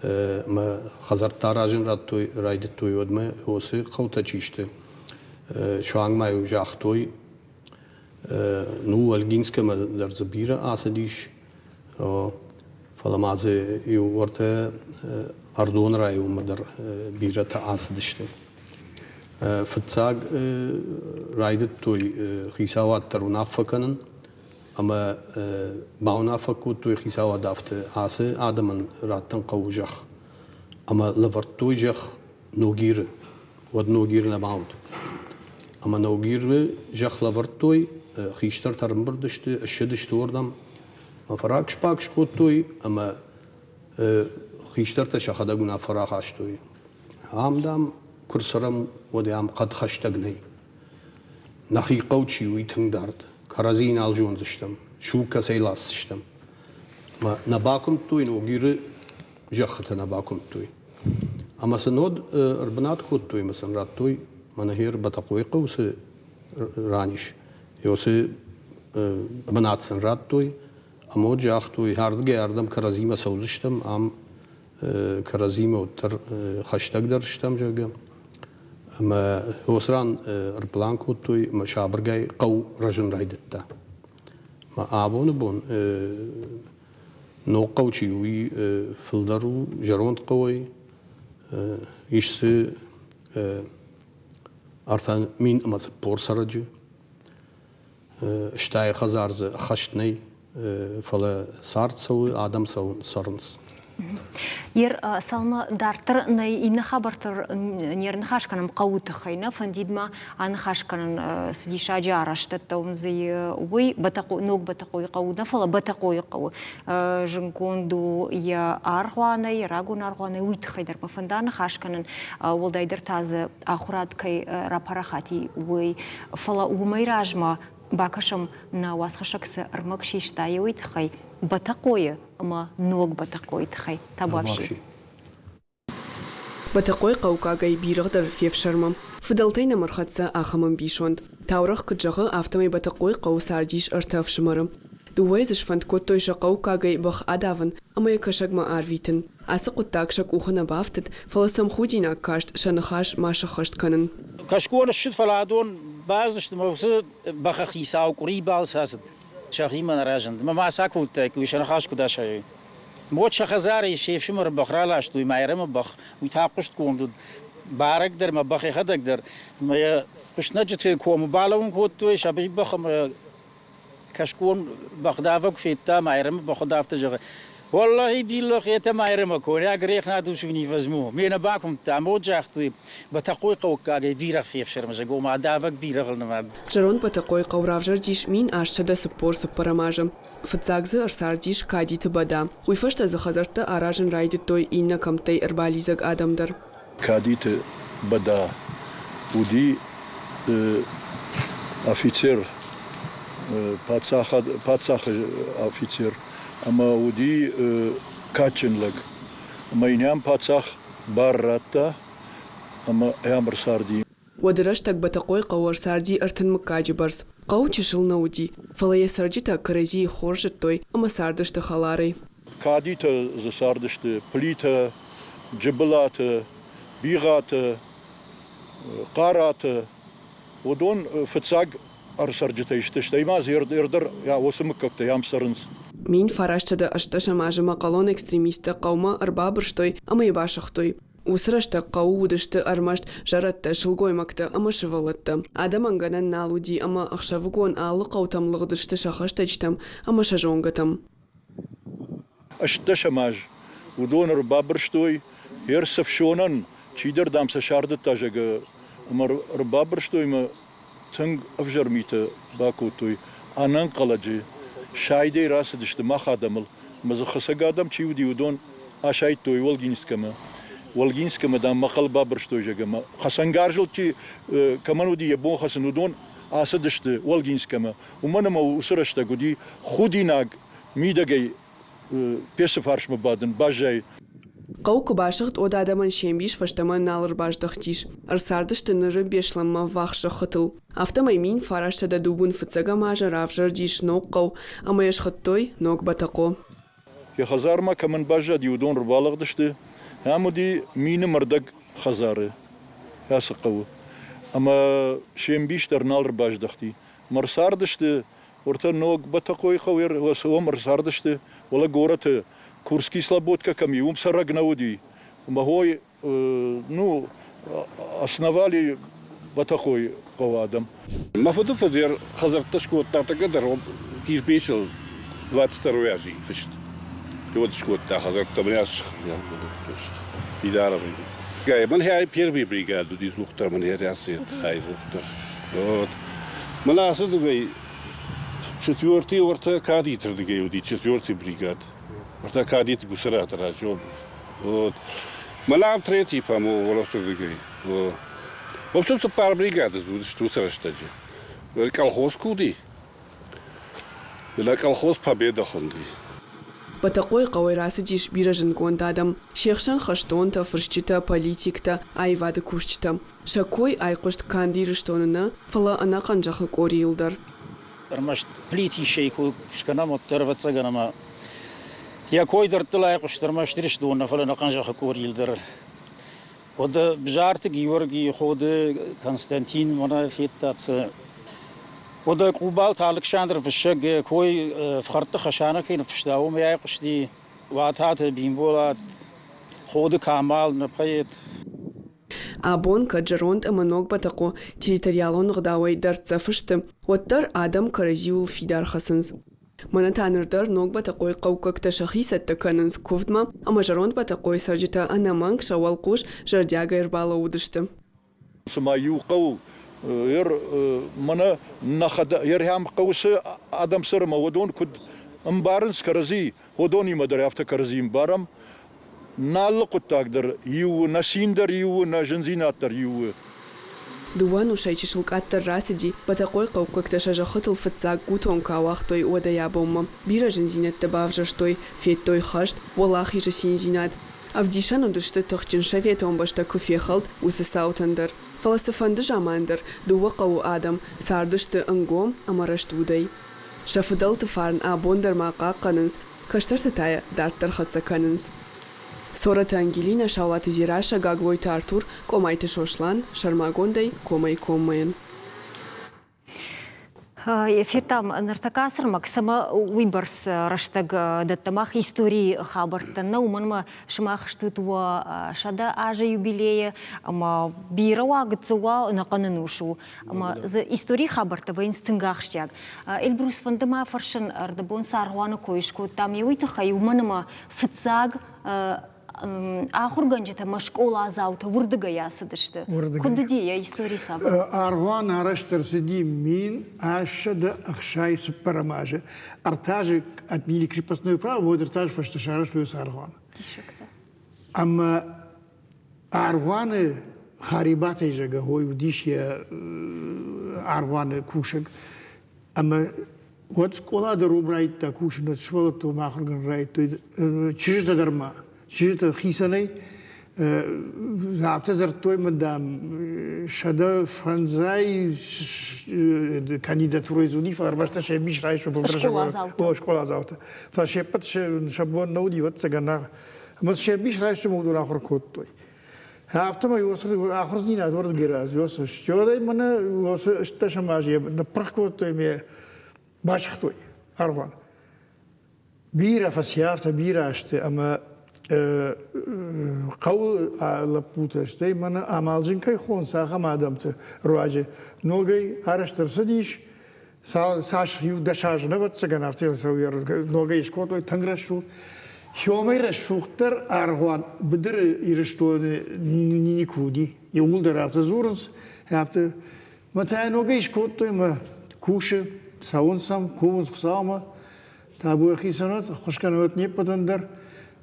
мӕ хӕдзӕрттӕ аразын радтой, райдыдтой, уӕдмӕ уыцы хъӕутӕ чи сты, суанг ма-иу загътой, ну, Ольгинскӕмӕ дӕр дзы бирӕ ацыдис. Фӕлӕ ма дзы иу уӕртӕ Ӕрдоны районмӕ дӕр бирӕтӕ ацыдысты. Фыццаг райдыдтой хицауад дӕр уынаффӕ кӕнын ӕмӕ бауынаффӕ кодтой хицауад афтӕ ацы адӕмӕн раттын хъӕуы зӕхх. Ӕмӕ лӕвӕрдтой зӕхх Ногиры. Уӕд Ногир нӕма уыд. Ӕмӕ Ногиры зӕхх лӕвӕрдтой, хистӕртӕ ӕрӕмбырд сты, ссыдысты уырдӕм. Фӕрак-спак скодтой ӕмӕ хистӕртӕ сӕхӕдӕг уынаффӕ рахастой. Ам, дам, куы рцӕрӕм, уӕд ам хъӕд хӕстӕг нӕй. Нӕхи хъӕу чи у, уый тынг дард. Кӕрӕдзийы нал зондзыстӕм, суг кӕцӕй ласдзыстӕм. Ӕмӕ нӕ бакуымдтой, Ногиры зӕххытӕ нӕ бакуымдтой. Ӕмӕ сын уӕд ӕрбынат кодтой ӕмӕ сын радтой, мӕнӕ гъер Бӕтӕхъойы хъӕу цы ран ис, уыцы бынат сын радтой ӕмӕ уӕд загътой, ардыгӕй ардӕм кӕрӕдзимӕ цӕудзыстӕм, ам кӕрӕдзимӕ уӕддӕр хӕстӕгдӕр стӕм, зӕгъгӕ. Ӕмӕ уыцы ран ӕрплан кодтой ӕмӕ сабыргай хъӕу рӕзын райдыдта. Ӕмӕ абоны бон ног хъӕу чи у, уый фылдӕр у зӕронд хъӕуӕй. Ис дзы 30 040 цӕрӕджы. Стӕй хӕдзар дзы ӕххӕст нӕй, фӕлӕ цард цӕуы, адӕм цӕрынц. Ер, цалынмӕ дарддӕр нӕ иннӕ хабӕрттӕ не рныхас кӕнӕм хъӕуы тыххӕй, нӕ фӕндид ма аныхас кӕнын, цы диссаджы арӕзтӕдтӕ уын дзы уый ног Бӕтӕхъойы хъӕуы нӕ, фӕлӕ Бӕтӕхъойы хъӕуы зынгонд у йӕ аргъуанӕй, йӕ рагон аргъуанӕй, уый тыххӕй дӕр мӕ фӕнда ныхас кӕнын, уӕлдайдӕр та дзы ахуырад кӕй рапарахат и, уый. Фӕлӕ уымӕй размӕ бакӕсӕм нӕ уацхӕссӕг цы ӕрмӕг систа, уый тыххӕй Бӕтӕхъойы ӕмӕ ног Бӕтӕхъойы тыххӕй. Табуафси. Бӕтӕхъойы хъӕуккагӕй бирӕгъ дӕр фефсӕрмы. Фыдӕлтӕй нӕм ӕрхӕццӕ ахӕм ӕмбисонд. Таурӕгъ куыд зӕгъы, афтӕмӕй Бӕтӕхъойы хъӕуы цардис ӕртӕ ӕфсымӕры. Дыууӕйы дзы сфӕнд кодтой сӕ хъӕуккагӕй бӕх адавын ӕмӕ йӕ кӕсӕгмӕ арвитын. Ацы хъуыддаг сӕ къухы нӕ бафтыд, фӕлӕ сӕм худинаг каст сӕ ныхас ма сӕххӕст кӕнын. Кӕсгон ссыд, фӕлӕ адон баздысты мӕ уыцы бӕхы хицау къуырийы балц ацыд. Сӕхимӕ нӕ разынд. Мӕ ма цы акодтаиккой, сӕ ныхас куыд асайой. Уӕд сӕ хӕдзарӕй се фсымӕры бӕх раластой, Майрӕмы бӕх, уый та хъуыстгонд уыд. Барӕг дӕр мӕ бӕх йӕхӕдӕг дӕр. Ӕмӕ йӕ хуыснӕджыты комы балӕууын кодтой, сабийы бӕх ӕмӕ кӕсгон бӕхдавӕг федта Майрӕмы бӕх уыд афтӕ зӕгъы, Уӕллӕхи, биллӕхи, это Майрӕмы кой, грех на душу не возьму. Ме нӕ бакуымдта, мод загътой, Бӕтӕхъойы хъӕуккагӕй бирӕгъ фефсӕрмы, зӕгъ, ома давӕг бирӕгъыл нымад. Зӕронд Бӕтӕхъойы хъӕу равзӕрдис 1844 азы. Фыццаг дзы ӕрцардис Кадиты Бӕда. Уый фӕстӕ дзы хӕдзӕрттӕ аразын райдыдтой иннӕ кӕмттӕй ӕрбалидзӕг адӕм дӕр. Кадиты Бӕда уыди афицер, паддзахы афицер ӕмӕ уыди кадджын лӕг. Ӕмӕ йын ӕм паддзах бар радта ӕмӕ ӕм ӕрцарди. Уӕды рӕстӕг Бӕтӕхъойы хъӕуы ӕрцарди 30 мыггаджы бӕрц. Хъӕу чысыл нӕ уыди, фӕлӕ йӕ цӕрджытӕ кӕрӕдзийы хорз зыдтой ӕмӕ цардысты хӕларӕй. Кадитӕ дзы цардысты Плитӕ, Джыбылаты, Бигъаты, Хъараты. Уыдон фыццаг ӕрцӕрджытӕй сты, стӕй ма дзы ӕрдӕр уыцы мыггӕгтӕй ам цӕрынц. 1918 азы мӕхъӕлон экстремисттӕ хъӕумӕ ӕрбабырстой ӕмӕ йӕ басыгътой. Уыцы рӕстӕг хъӕуы уыдысты ӕрмӕст зӕрӕдтӕ, сылгоймӕгтӕ ӕмӕ сывӕллӕттӕ. Адӕмӕн гӕнӕн нал уыди ӕмӕ ӕхсӕвыгон алы хъӕутӕм лыгъдысты сӕ хӕстӕджытӕм ӕмӕ сӕ зонгӕтӕм. 18 аз уыдон ӕрбабырстой ӕрцӕфсонӕн, чидӕр, дам, сӕ сардыдта, зӕгъгӕ, ӕмӕ ӕрбабырстой ӕмӕ тынг ӕвзӕр митӕ бакодтой. Ӕнӕнхъӕлӕджы сайдӕй рацыдысты мах адӕмыл, ӕмӕ дзы хӕцӕг адӕм чи уыди, уыдон асайдтой Олгинскӕмӕ. Олгинскӕмӕ, дам, мӕхъӕл бабырстой, зӕгъгӕ, ӕмӕ хӕцӕнгарзыл чи кӕмӕн уыди йӕ бон хӕцын, уыдон ацыдысты Олгинскӕмӕ. Уымӕн ӕмӕ уыцы рӕстӕг уыди худинаг мидӕгӕй пецы фарсмӕ бадын, баззайы. Хъӕу куы басыгъд, уӕд адӕмӕн се мбис фӕстӕмӕ нал ӕрбаздӕхтис. Ӕрцардысты ныры Беслӕнмӕ ӕввахс зӕххытыл. Афтӕмӕй 1909 фыццӕгӕм азы равзӕрдис ног хъӕу ӕмӕ йӕ схуыдтой Ног Бӕтӕхъо. Йӕ хӕдзармӕ кӕмӕн баззади, уыдон ӕрбалыгъдысты. Ам уыди мины мӕрдӕг хӕдзары ацы хъӕуы. Ӕмӕ се мбис дӕр нал ӕрбаздӕхти. Ӕмӕ ӕрцардысты уӕртӕ ног Бӕтӕхъойы хъӕуы уым ӕрцардысты, уӕлӕ горӕты. Курский Слободка кӕм и, уым цӕрӕг нӕ уыди. Мӕ хой, ну, основали Бӕтӕхъойы хъӕуы адӕм. Мӕ фыды фыд йӕ хӕдзӕрттӕ скодта, ӕртӕккӕ дӕр кирпичыл 22 ази фыст. Уӕд скодта хӕдзӕрттӕ, мӕ фидар. Мӕн хай первый бригад уыди дзухдӕр, мӕн хай хай дзухдӕр. Вот. Мӕн ацыдыгӕй четвертый ортӕ кадитрдыгӕй уыди четвертый бригад. Ортӕ кадит гуысыраты разон. Вот. Мӕн ам третий, по-моему, уӕлӕфтырдыгӕй. В общем, цыппар бригады уыдысты уыцы рӕстӕджы. Колхоз куы уыди, колхоз Победа хуынди. Бӕтӕхъойы хъӕуӕй рацыдис бирӕ зындгонд адӕм. Се хсӕн хӕстонтӕ, фысджытӕ, политиктӕ, аивады кусджытӕ. Сӕ кой айхъуыст канд Ирыстоны нӕ, фӕлӕ ӕнӕхъӕн зӕххы къорийыл дӕр. Ӕрмӕст Плитищӕй куы скӕнӕм, уӕддӕр, ӕвӕццӕгӕн, ӕмӕ йӕ кой дӕрдтыл айхъуыст ӕрмӕст Ирыстоны нӕ, фӕлӕ ӕнӕхъӕн зӕххы къорийыл дӕр. Уӕдӕ Бзарты Георгийы Ходы Константин мӕнӕ федтат цы. Уӕдӕ Къубалты Алыксандр фыссӕг кой Фхӕрдты Хӕсанӕ кӕй ныффыста, уымӕй айхъуысти Уататы Бимболат, Ходы Камал, нӕ поэт. Абон кӕд зӕронд ӕмӕ ног Бӕтӕхъо территориалон ӕгъдауӕй дӕрддзӕф сты, уӕддӕр адӕм кӕрӕдзиуыл фидар хӕцынц. Мӕнӕ та ныр дӕр ног Бӕтӕхъойы хъӕуккӕгтӕ сӕхи цӕттӕ кӕнынц куывдмӕ ӕмӕ зӕронд Бӕтӕхъойы цӕрджытӕ ӕнӕмӕнг сӕ уӕлхъус зӕрдиагӕй ӕрбалӕууыдысты. Цыма иу хъӕу мӕнӕ нӕхӕдӕг хъӕуы цы адӕм цӕры ӕмӕ уыдон куыд ӕмбарынц кӕрӕдзи, уыдонимӕ дӕр афтӕ кӕрӕдзи ӕмбарӕм. Нӕ алы хъуыддаг дӕр иу у, нӕ цин дӕр иу у, нӕ зындзинад дӕр иу у. Дыууӕ нусӕй чысыл къаддӕр рацыди, Бӕтӕхъойы хъӕуккӕгтӕ сӕ зӕххытыл фыццаг гутон куы ауагътой, уӕдӕй абонмӕ. Бирӕ зындзинӕдтӕ бавзӕрстой, федтой хӕст, уӕлахизы циндзинад. Ӕвдисӕн уыдысты, тыхджын советон бӕстӕ куы фехӕлд, уыцы цаутӕн дӕр. Фӕлӕ цыфӕнды заман дӕр дыууӕ хъӕуы адӕм цардысты ӕнгом ӕмӕ рӕстудӕй. Сӕ фыдӕлты фарн абон дӕр ма хъахъхъӕнынц, кӕстӕртӕ та йӕ дарддӕр хӕццӕ кӕнынц. Цорӕты Ангелинӕ, Саулаты Дзерассӕ, Гаглойты Артур, Къомайты Сослан, сӕрмагондӕй комӕй-коммӕйӕн. Федтам ныртӕккӕ ацы ӕрмӕг, цӕмӕ уыйбӕрц рӕстӕг дӕтты мах историйы хабӕрттӕн нӕ, уымӕн ӕмӕ сымах стут уӕ 100 азы юбилейы ӕмӕ бирӕ уа, гыццыл уа, ӕнӕхъӕн ӕнус у. Ӕмӕ дзы историйы хабӕрттӕ вӕййынц тынг ахсджиаг. Эльбрус, фӕнды ма фӕрсын, ӕрдӕбон цы аргъуаны кой скодтам, уый тыххӕй, уымӕн ӕмӕ фыццаг ахуыргӕнджытӕ ӕмӕ скъоладзаутӕ уырдыгӕй ацыдысты. Куыд уыди йӕ истори цавӕр? Аргъуан арӕзт ӕрцыди 1064 азы. Ӕртӕ азы отменили крепостное право, уӕд ӕртӕ азы фӕстӕ сарӕзтой уыцы аргъуан. Ӕмӕ аргъуаны Харибатӕй зӕгъгӕ, хой уыдис йӕ аргъуаны кусӕг. Ӕмӕ уӕд скъола дӕр уым райдыдта кусын, уӕд сывӕллӕттӕ уым ахуыргӕнӕг райдыдтой, чызджытӕ дӕр ма, чызджытӕ хицӕнӕй афтӕ дзырдтой мын, дам, 105 кандидатурӕйы дзы уыди, фӕлӕ ӕрмӕстдӕр се мбис райстой фылдӕр скъоладзаутӕ. Фӕлӕ се ппӕт сӕ бон нӕ уыди, ӕвӕццӕгӕн, ӕмӕ се мбис райсомы уыдон ахуыр кодтой. Афтӕмӕй уыцы ахуырдзинад уырдыгӕй разы стӕй мӕнӕ уыцы стдӕсӕм азы ныппырх кодтой ме басыгътой аргъуан. Бирӕ фӕци бирӕ азты ӕмӕ хъӕуы лӕппутӕ, стӕй мӕнӕ амалджын кӕй хонынц, ахӕм адӕмты руаджы ногӕй арӕзт ӕрцыдис. Цас иу дӕс азы, ӕвӕццӕгӕн, афтӕ ногӕй скодтой тынг рӕсугъд. Хёмӕй рӕсугъддӕр аргъуан быдыры Ирыстоны никуы уыди. Иууылдӕр афтӕ дзурынц, афтӕ. Мӕ та ногӕй скодтой мӕ кусы, цӕуынц сӕм, кувынц Хуыцаумӕ. Табу йӕхицӕн уӕд, ӕххуысгӕнӕг не ппӕтӕн дӕр.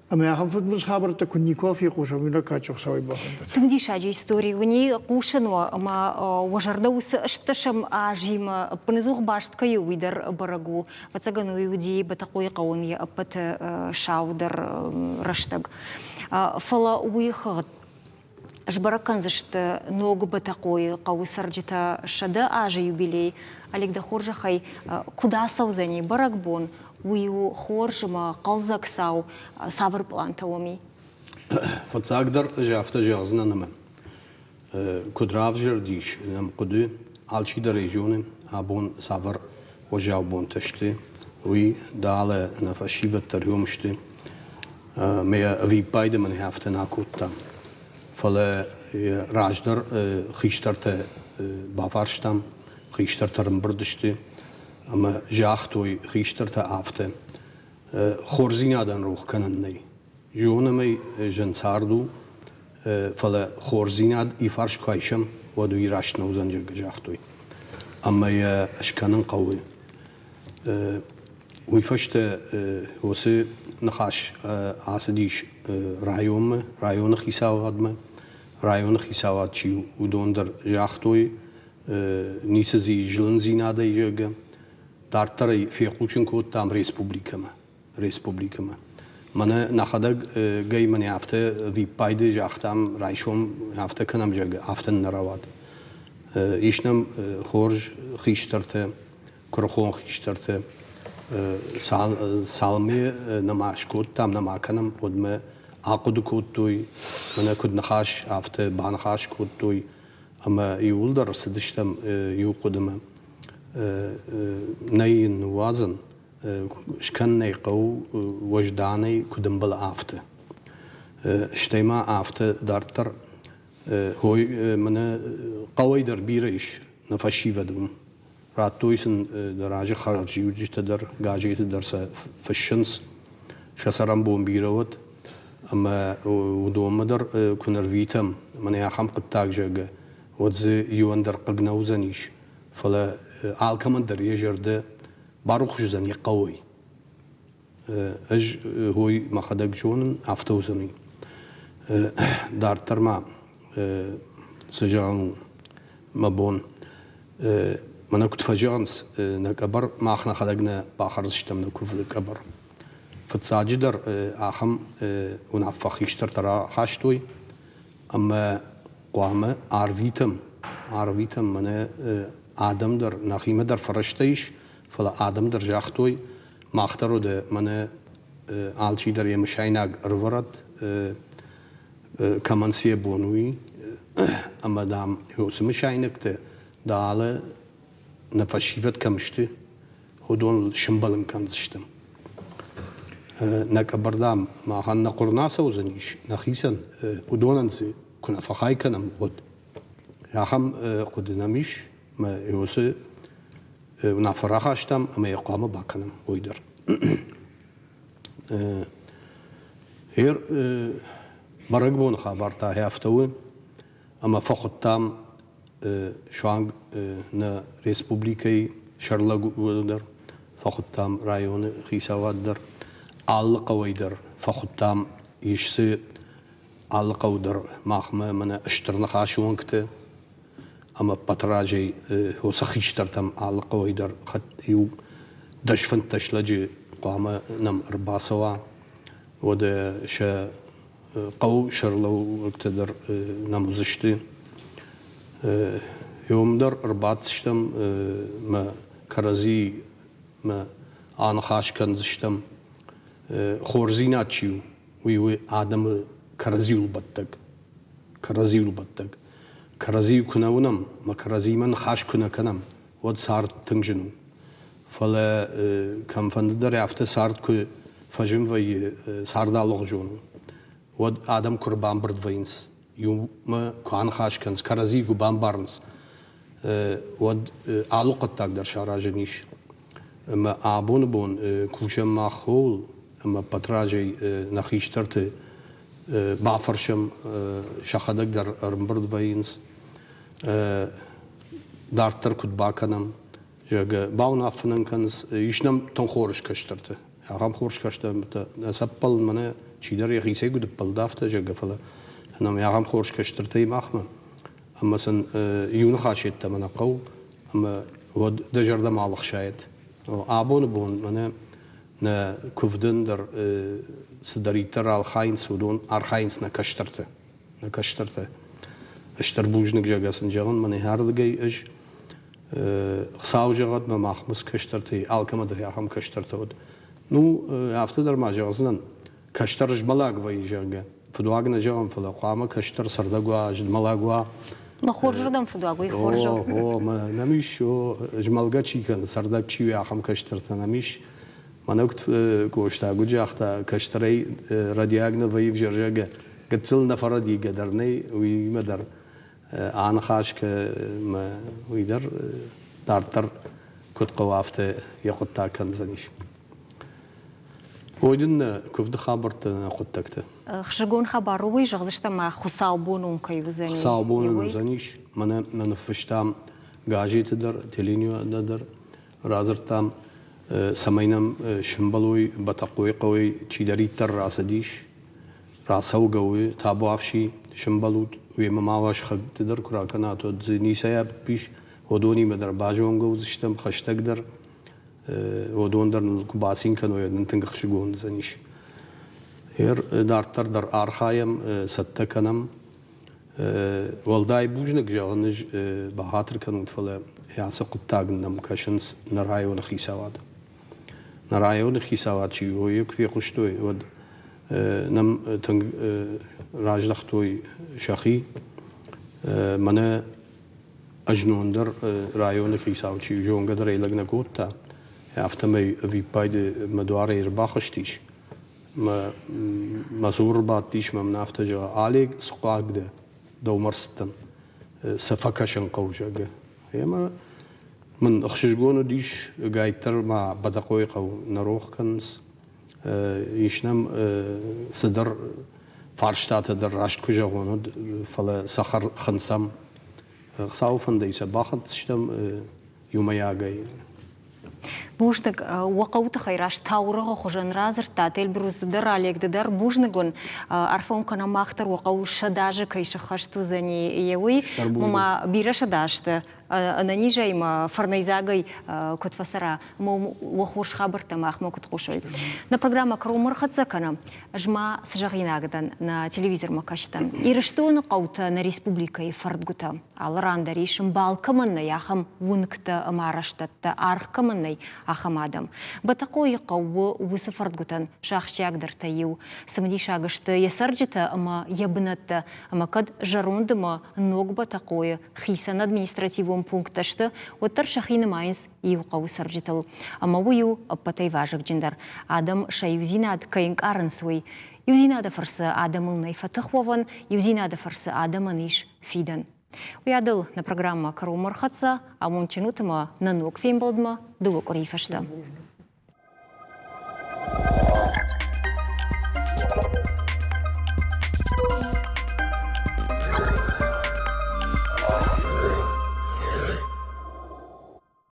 Ӕмӕ ахӕм фыдбылыз хабӕрттӕ куы никуал фехъусӕм, уый нӕ кадджын Хуыцауӕй бафӕндӕд. Тынг диссаджы истори уыни хъусын уӕ ӕмӕ уӕ зӕрдӕ уыцы ӕстдӕсӕм азимӕ ӕппынӕдзух баст кӕй у, уый дӕр бӕрӕг у. Ӕвӕццӕгӕн, уый уыди Бӕтӕхъойы хъӕуӕн йӕ ӕппӕты саудӕр рӕстӕг. Фӕлӕ уый хыгъд сбӕрӕг кӕндзысты ног Бӕтӕхъойы хъӕуы цӕрджытӕ 100 азы юбилей. Олег, дӕ хорзӕхӕй, куыд ацӕудзӕни бӕрӕгбон, уый у хорз ӕмӕ хъӕлдзӕг цау. Цавӕр пълантӕ уӕм и? Фыццагдӕр ӕз афтӕ зӕгъдзынӕн ӕмӕ куыд равзӕрдис нӕм хъуыды, алчидӕр ӕй зоны, абон цавӕр уӕззау бонтӕ сты, уый далӕ нӕ фӕсивӕд дӕр уым сты. Мӕ ӕвиппайды мын афтӕ нӕ кодта. Фӕлӕ раздӕр хистӕртӕ бафарстам, хистӕртӕ ӕрӕмбырд сты ӕмӕ загътой хистӕртӕ афтӕ: хорздзинадӕн рох кӕнӕн нӕй. Зонӕм ӕй, зын цард у, фӕлӕ хорздзинад ифарс куы айсӕм, уӕд уый раст нӕ уыдзӕн, зӕгъгӕ, загътой. Ӕмӕ йӕ скӕнын хъӕуы. Уый фӕстӕ уыцы ныхас ацыдис районмӕ, районы хицауадмӕ. Районы хицауад чи у, уыдон дӕр загътой, ницы дзы ис зылындзинадӕй, зӕгъгӕ. Дарддӕр ӕй фехъусын кодтам республикӕмӕ. Республикӕмӕ. Мӕнӕ нӕхӕдӕг гӕй мӕнӕ афтӕ виппайды загътам, райсом афтӕ кӕнӕм, зӕгъгӕ, афтӕ нӕ рауад. Ис нӕм хорз хистӕртӕ, куырыхон хистӕртӕ. Цалынмӕ нӕма скодтам, нӕма кӕнӕм, уӕдмӕ ахъуыды кодтой, мӕнӕ куыд ныхас, афтӕ баныхас кодтой ӕмӕ иууылдӕр ӕрцыдыстӕм иу хъуыдымӕ. Нӕй йын ныууадзӕн, скӕнын ӕй хъӕуы уӕзданӕй, куыд ӕмбӕлы, афтӕ. Стӕй ма афтӕ дарддӕр хой мӕнӕ хъӕуӕй дӕр бирӕ ис нӕ фӕсивӕд уым. Радтой сын дӕ разы хӕрзиуджытӕ дӕр, газеты дӕр сӕ фыссынц. Сӕ цӕрӕнбон бирӕ уӕд. Ӕмӕ уыдонмӕ дӕр куы нырвитӕм, мӕнӕ ахӕм хъуыддаг, зӕгъгӕ, уӕд дзы иуӕн дӕр хъыг нӕ уыдзӕнис. Фӕлӕ алкӕмӕн дӕр йӕ зӕрдӕ барухс уыдзӕн йӕ хъӕуӕй. Ӕз уый мӕхӕдӕг зонын, афтӕ уыдзӕни. Дарддӕр ма цы зӕгъын у мӕ бон? Мӕнӕ куыд фӕзӕгъынц, нӕ къӕбӕр мах нӕхӕдӕг нӕ бахӕрдзыстӕм нӕ куывды къӕбӕр. Фыццаджыдӕр ахӕм уынаффӕ хистӕртӕ рахастой ӕмӕ хъуамӕ арвитӕм, арвитӕм мӕнӕ адӕм дӕр, нӕхимӕ дӕр фӕрӕзтӕ ис, фӕлӕ адӕм дӕр загътой, мах дӕр уыд мӕнӕ алчидӕр йӕ мысайнаг ӕрывӕрӕд, кӕмӕн цы йӕ бон уый, ӕмӕ, дам, уыцы мысайнӕгтӕ дӕлӕ нӕ фӕсивӕд кӕм сты, уыдоныл сымбӕлын кӕндзыстӕм. Нӕ къӕбӕр, дам, махӕн нӕ хъуыр нӕ ацӕудзӕнис, нӕхицӕн, уыдонӕн дзы куы нӕ фӕхай кӕнӕм, уӕд. Ахӕм хъуыды нӕм ис, ӕмӕ уыцы уынаффӕ рахастам ӕмӕ йӕ хъуамӕ бакӕнӕм уый дӕр. Гъер бӕрӕгбоны хабар та афтӕ у, ӕмӕ фӕхуыдтам суанг нӕ республикӕйы сӕргълӕууӕг дӕр, фӕхуыдтам районы хицауад дӕр, алы хъӕуӕй дӕр фӕхуыдтам, ис дзы алы хъӕу дӕр махмӕ мӕнӕ Стыр Ныхасы уӕнгты ӕмӕ ӕппӕты разӕй уыцы хистӕртӕм алы хъӕуӕй дӕр иу дӕс-фынддӕс лӕджы хъуамӕ нӕм ӕрбацӕуа, уӕдӕ сӕ хъӕуы сӕргълӕууӕгтӕ дӕр нӕм уыдзысты. Уым дӕр ӕрбаддзыстӕм мӕ кӕрӕдзимӕ аныхас кӕндзыстӕм. Хорздзинад чи у, уый у адӕмы кӕрӕдзиуыл бӕттӕг. Кӕрӕдзиуыл бӕттӕг. Кӕрӕдзийы куы нӕ уынӕм ӕмӕ кӕрӕдзимӕ ныхас куы нӕ кӕнӕм, уӕд цард тынг зын у. Фӕлӕ кӕмфӕнды дӕр афтӕ цард куы фӕзын вӕййы, цард алыгъуызон у, уӕд адӕм куы ӕрбамбырд вӕййынц, иумӕ куы аныхас кӕнынц, кӕрӕдзийы куы бамбарынц, уӕд алы хъуыддаг дӕр саразӕн ис. Ӕмӕ абоны бон кусӕм мах ууыл, ӕмӕ ӕппӕт разӕй нӕ хистӕрты бафӕрсӕм, сӕхӕдӕг дӕр ӕрӕмбырд вӕййынц, дарддӕр куыд бакӕнӕм, зӕгъгӕ, бауынаффӕ нын кӕнынц. Ис нӕм тынг хорз кӕстӕртӕ. Ахӕм хорз кӕстӕртӕ нӕ сӕппӕлын мӕнӕ чидӕр йӕхицӕй куыд ӕппӕлд, афтӕ, зӕгъгӕ, фӕлӕ нӕм ахӕм хорз кӕстӕртӕ и махмӕ. Ӕмӕ сын иу ныхас йеддӕмӕ нӕ хъӕуы, ӕмӕ уӕд дӕ зӕрдӕ ма ӕхсайӕд. Абоны бон мӕнӕ нӕ куывдӕн дӕр цыдӕриддӕр архайынц, уыдон архайынц нӕ кӕстӕртӕ. Нӕ кӕстӕртӕ. Стыр бузныг, зӕгъгӕ сын зӕгъын, мӕнӕ ардыгӕй ӕз Хуыцау зӕгъӕд, мӕ махмӕ цы кӕстӕртӕ алкӕмӕ дӕр ахӕм кӕстӕртӕ уыд. Ну, афтӕ дӕр ма зӕгъдзынӕн, кӕстӕр змӕлӕг вӕййы, зӕгъгӕ. Фыдуаг нӕ зӕгъӕм, фӕлӕ хъуамӕ кӕстӕр цӕрдӕг уа, змӕлӕг уа. Мӕ хорзырдӕм фыдуаг, уый хорз у. О, о, нӕм ис, о, змӕлгӕ чи кӕны, цӕрдӕг чи у, ахӕм кӕстӕртӕ нӕм ис. Мӕнӕ куыд Къоста куыд загъта, кӕстӕрӕй рӕдиаг нӕ вӕййы ӕвзӕр, гыццыл нӕ фӕрӕдийгӕ дӕр нӕй, уыимӕ дӕр аныхас кӕ уый дӕр дарддӕр куыд хъӕуы, афтӕ йӕ хъуыддаг кӕндзӕнис. Ой дын нӕ куывды хабӕрттӕ, нӕ хъуыддӕгтӕ. Хсызгон хабар у, уый зӕгъдзыстӕм ма хуыцаубон уым кӕй уыдзӕни. Хуыцаубон уыдзӕнис. Мӕнӕ нӕ ныффыстам газеты дӕр, телевиденийы дӕр радзырдтам, цӕмӕй нӕм сымбӕлой Бӕтӕхъойы хъӕуӕй чидӕриддӕр рацыдис, рацӕугӕ у, табуафси, сымбӕлут, уемӕ ма уӕ сыхӕгты дӕр куы ракӕнат, уӕд дзы ницӕй апп ис, уыдонимӕ дӕр базонгӕ уыдзыстӕм хӕстӕгдӕр, уыдон дӕр ныл куы бацин кӕной, уӕд нын тынг ӕхсызгон уыдзӕнис. Дарддӕр дӕр архайӕм, цӕттӕ кӕнӕм. Уӕлдай бузныг зӕгъын ӕз бахатыр кӕнут, фӕлӕ ацы хъуыддаг нӕм кӕсынц нӕ районы хицауад. Нӕ районы хицауад чи у, уый куы фехъуыстой, уӕд нӕм тынг раздӕхтой сӕхи. Мӕнӕ ӕзнон дӕр районы хицау чи зонгӕ дӕр ӕй лӕг нӕ кодта, афтӕмӕй ӕвиппайды мӕ дуарӕй ӕрбахызтис. Мӕ, мӕ цуры бадтис мӕ мын афтӕ зӕгъы, Олег, цы хъуаг дӕ, дӕумӕ рцыдтӕн, сӕ фӕкӕсын хъӕуы, зӕгъгӕ. Ӕмӕ мын ӕхсызгон уыдис, гайддӕр ма Бӕдӕхъойы хъӕу нӕ рох кӕнынц. Ис нӕм цыдӕр фарстатӕ дӕр раст куы зӕгъон, уӕд, фӕлӕ сӕ хынцӕм. Хуыцауы фӕндӕй сӕ бахынцдзыстӕм иумӕйагӕй. Бузныг, уӕ хъӕуы тыххӕй раст таурӕгъы хуызӕн радзырдтат Эльбрус ды дӕр, Олег ды дӕр. Бузныг уын. Арфӕ кӕнӕм мах дӕр уӕ хъӕуыл 100 азы кӕй сыххӕст уыдзӕни, йе уый. Ма бирӕ сӕдӕазты ӕнӕнизӕй ма фӕрнӕйдзагӕй куыд фӕцӕра, ӕмӕ уӕ хорз хабӕрттӕ махмӕ куыд хъусой. Нӕ программӕ кӕронмӕ ӕрхӕццӕ кӕнӕм. Ӕз ма цы зӕгъинаг дӕн нӕ телевизормӕ кӕсджытӕн. Ирыстоны хъӕутӕ нӕ республикӕйы фӕрдгуытӕ. Алы ран дӕр ис, ӕмбал кӕмӕн нӕй, ахӕм уынгтӕ ӕмӕ арӕзтӕдтӕ, аргъ кӕмӕн нӕй, ахӕм адӕм. Бӕтӕхъойы хъӕу у уыцы фӕрдгуытӕн сӕ ахсджиагдӕртӕй иу. Цымыдисаг сты йӕ цӕрджытӕ ӕмӕ йӕ бынӕттӕ, ӕмӕ кӕд зӕронд ӕмӕ ног Бӕтӕхъойы хицӕн административон пункттӕ сты, уӕддӕр сӕхи нымайынц иу хъӕуы цӕрджытыл. Ӕмӕ уый у ӕппӕтӕй вазыгджындӕр. Адӕм сӕ иудзинад кӕй ӕнкъарынц, уый. Иудзинады фӕрцы адӕмыл нӕй фӕтых уӕвӕн, иудзинады фӕрцы адӕмӕн ис фидӕн. Уыйадыл нӕ программӕ кӕронмӕ ӕрхӕццӕ, амондджын ут ӕмӕ нӕ ног фембӕлдмӕ дыууӕ къуырийы фӕстӕ.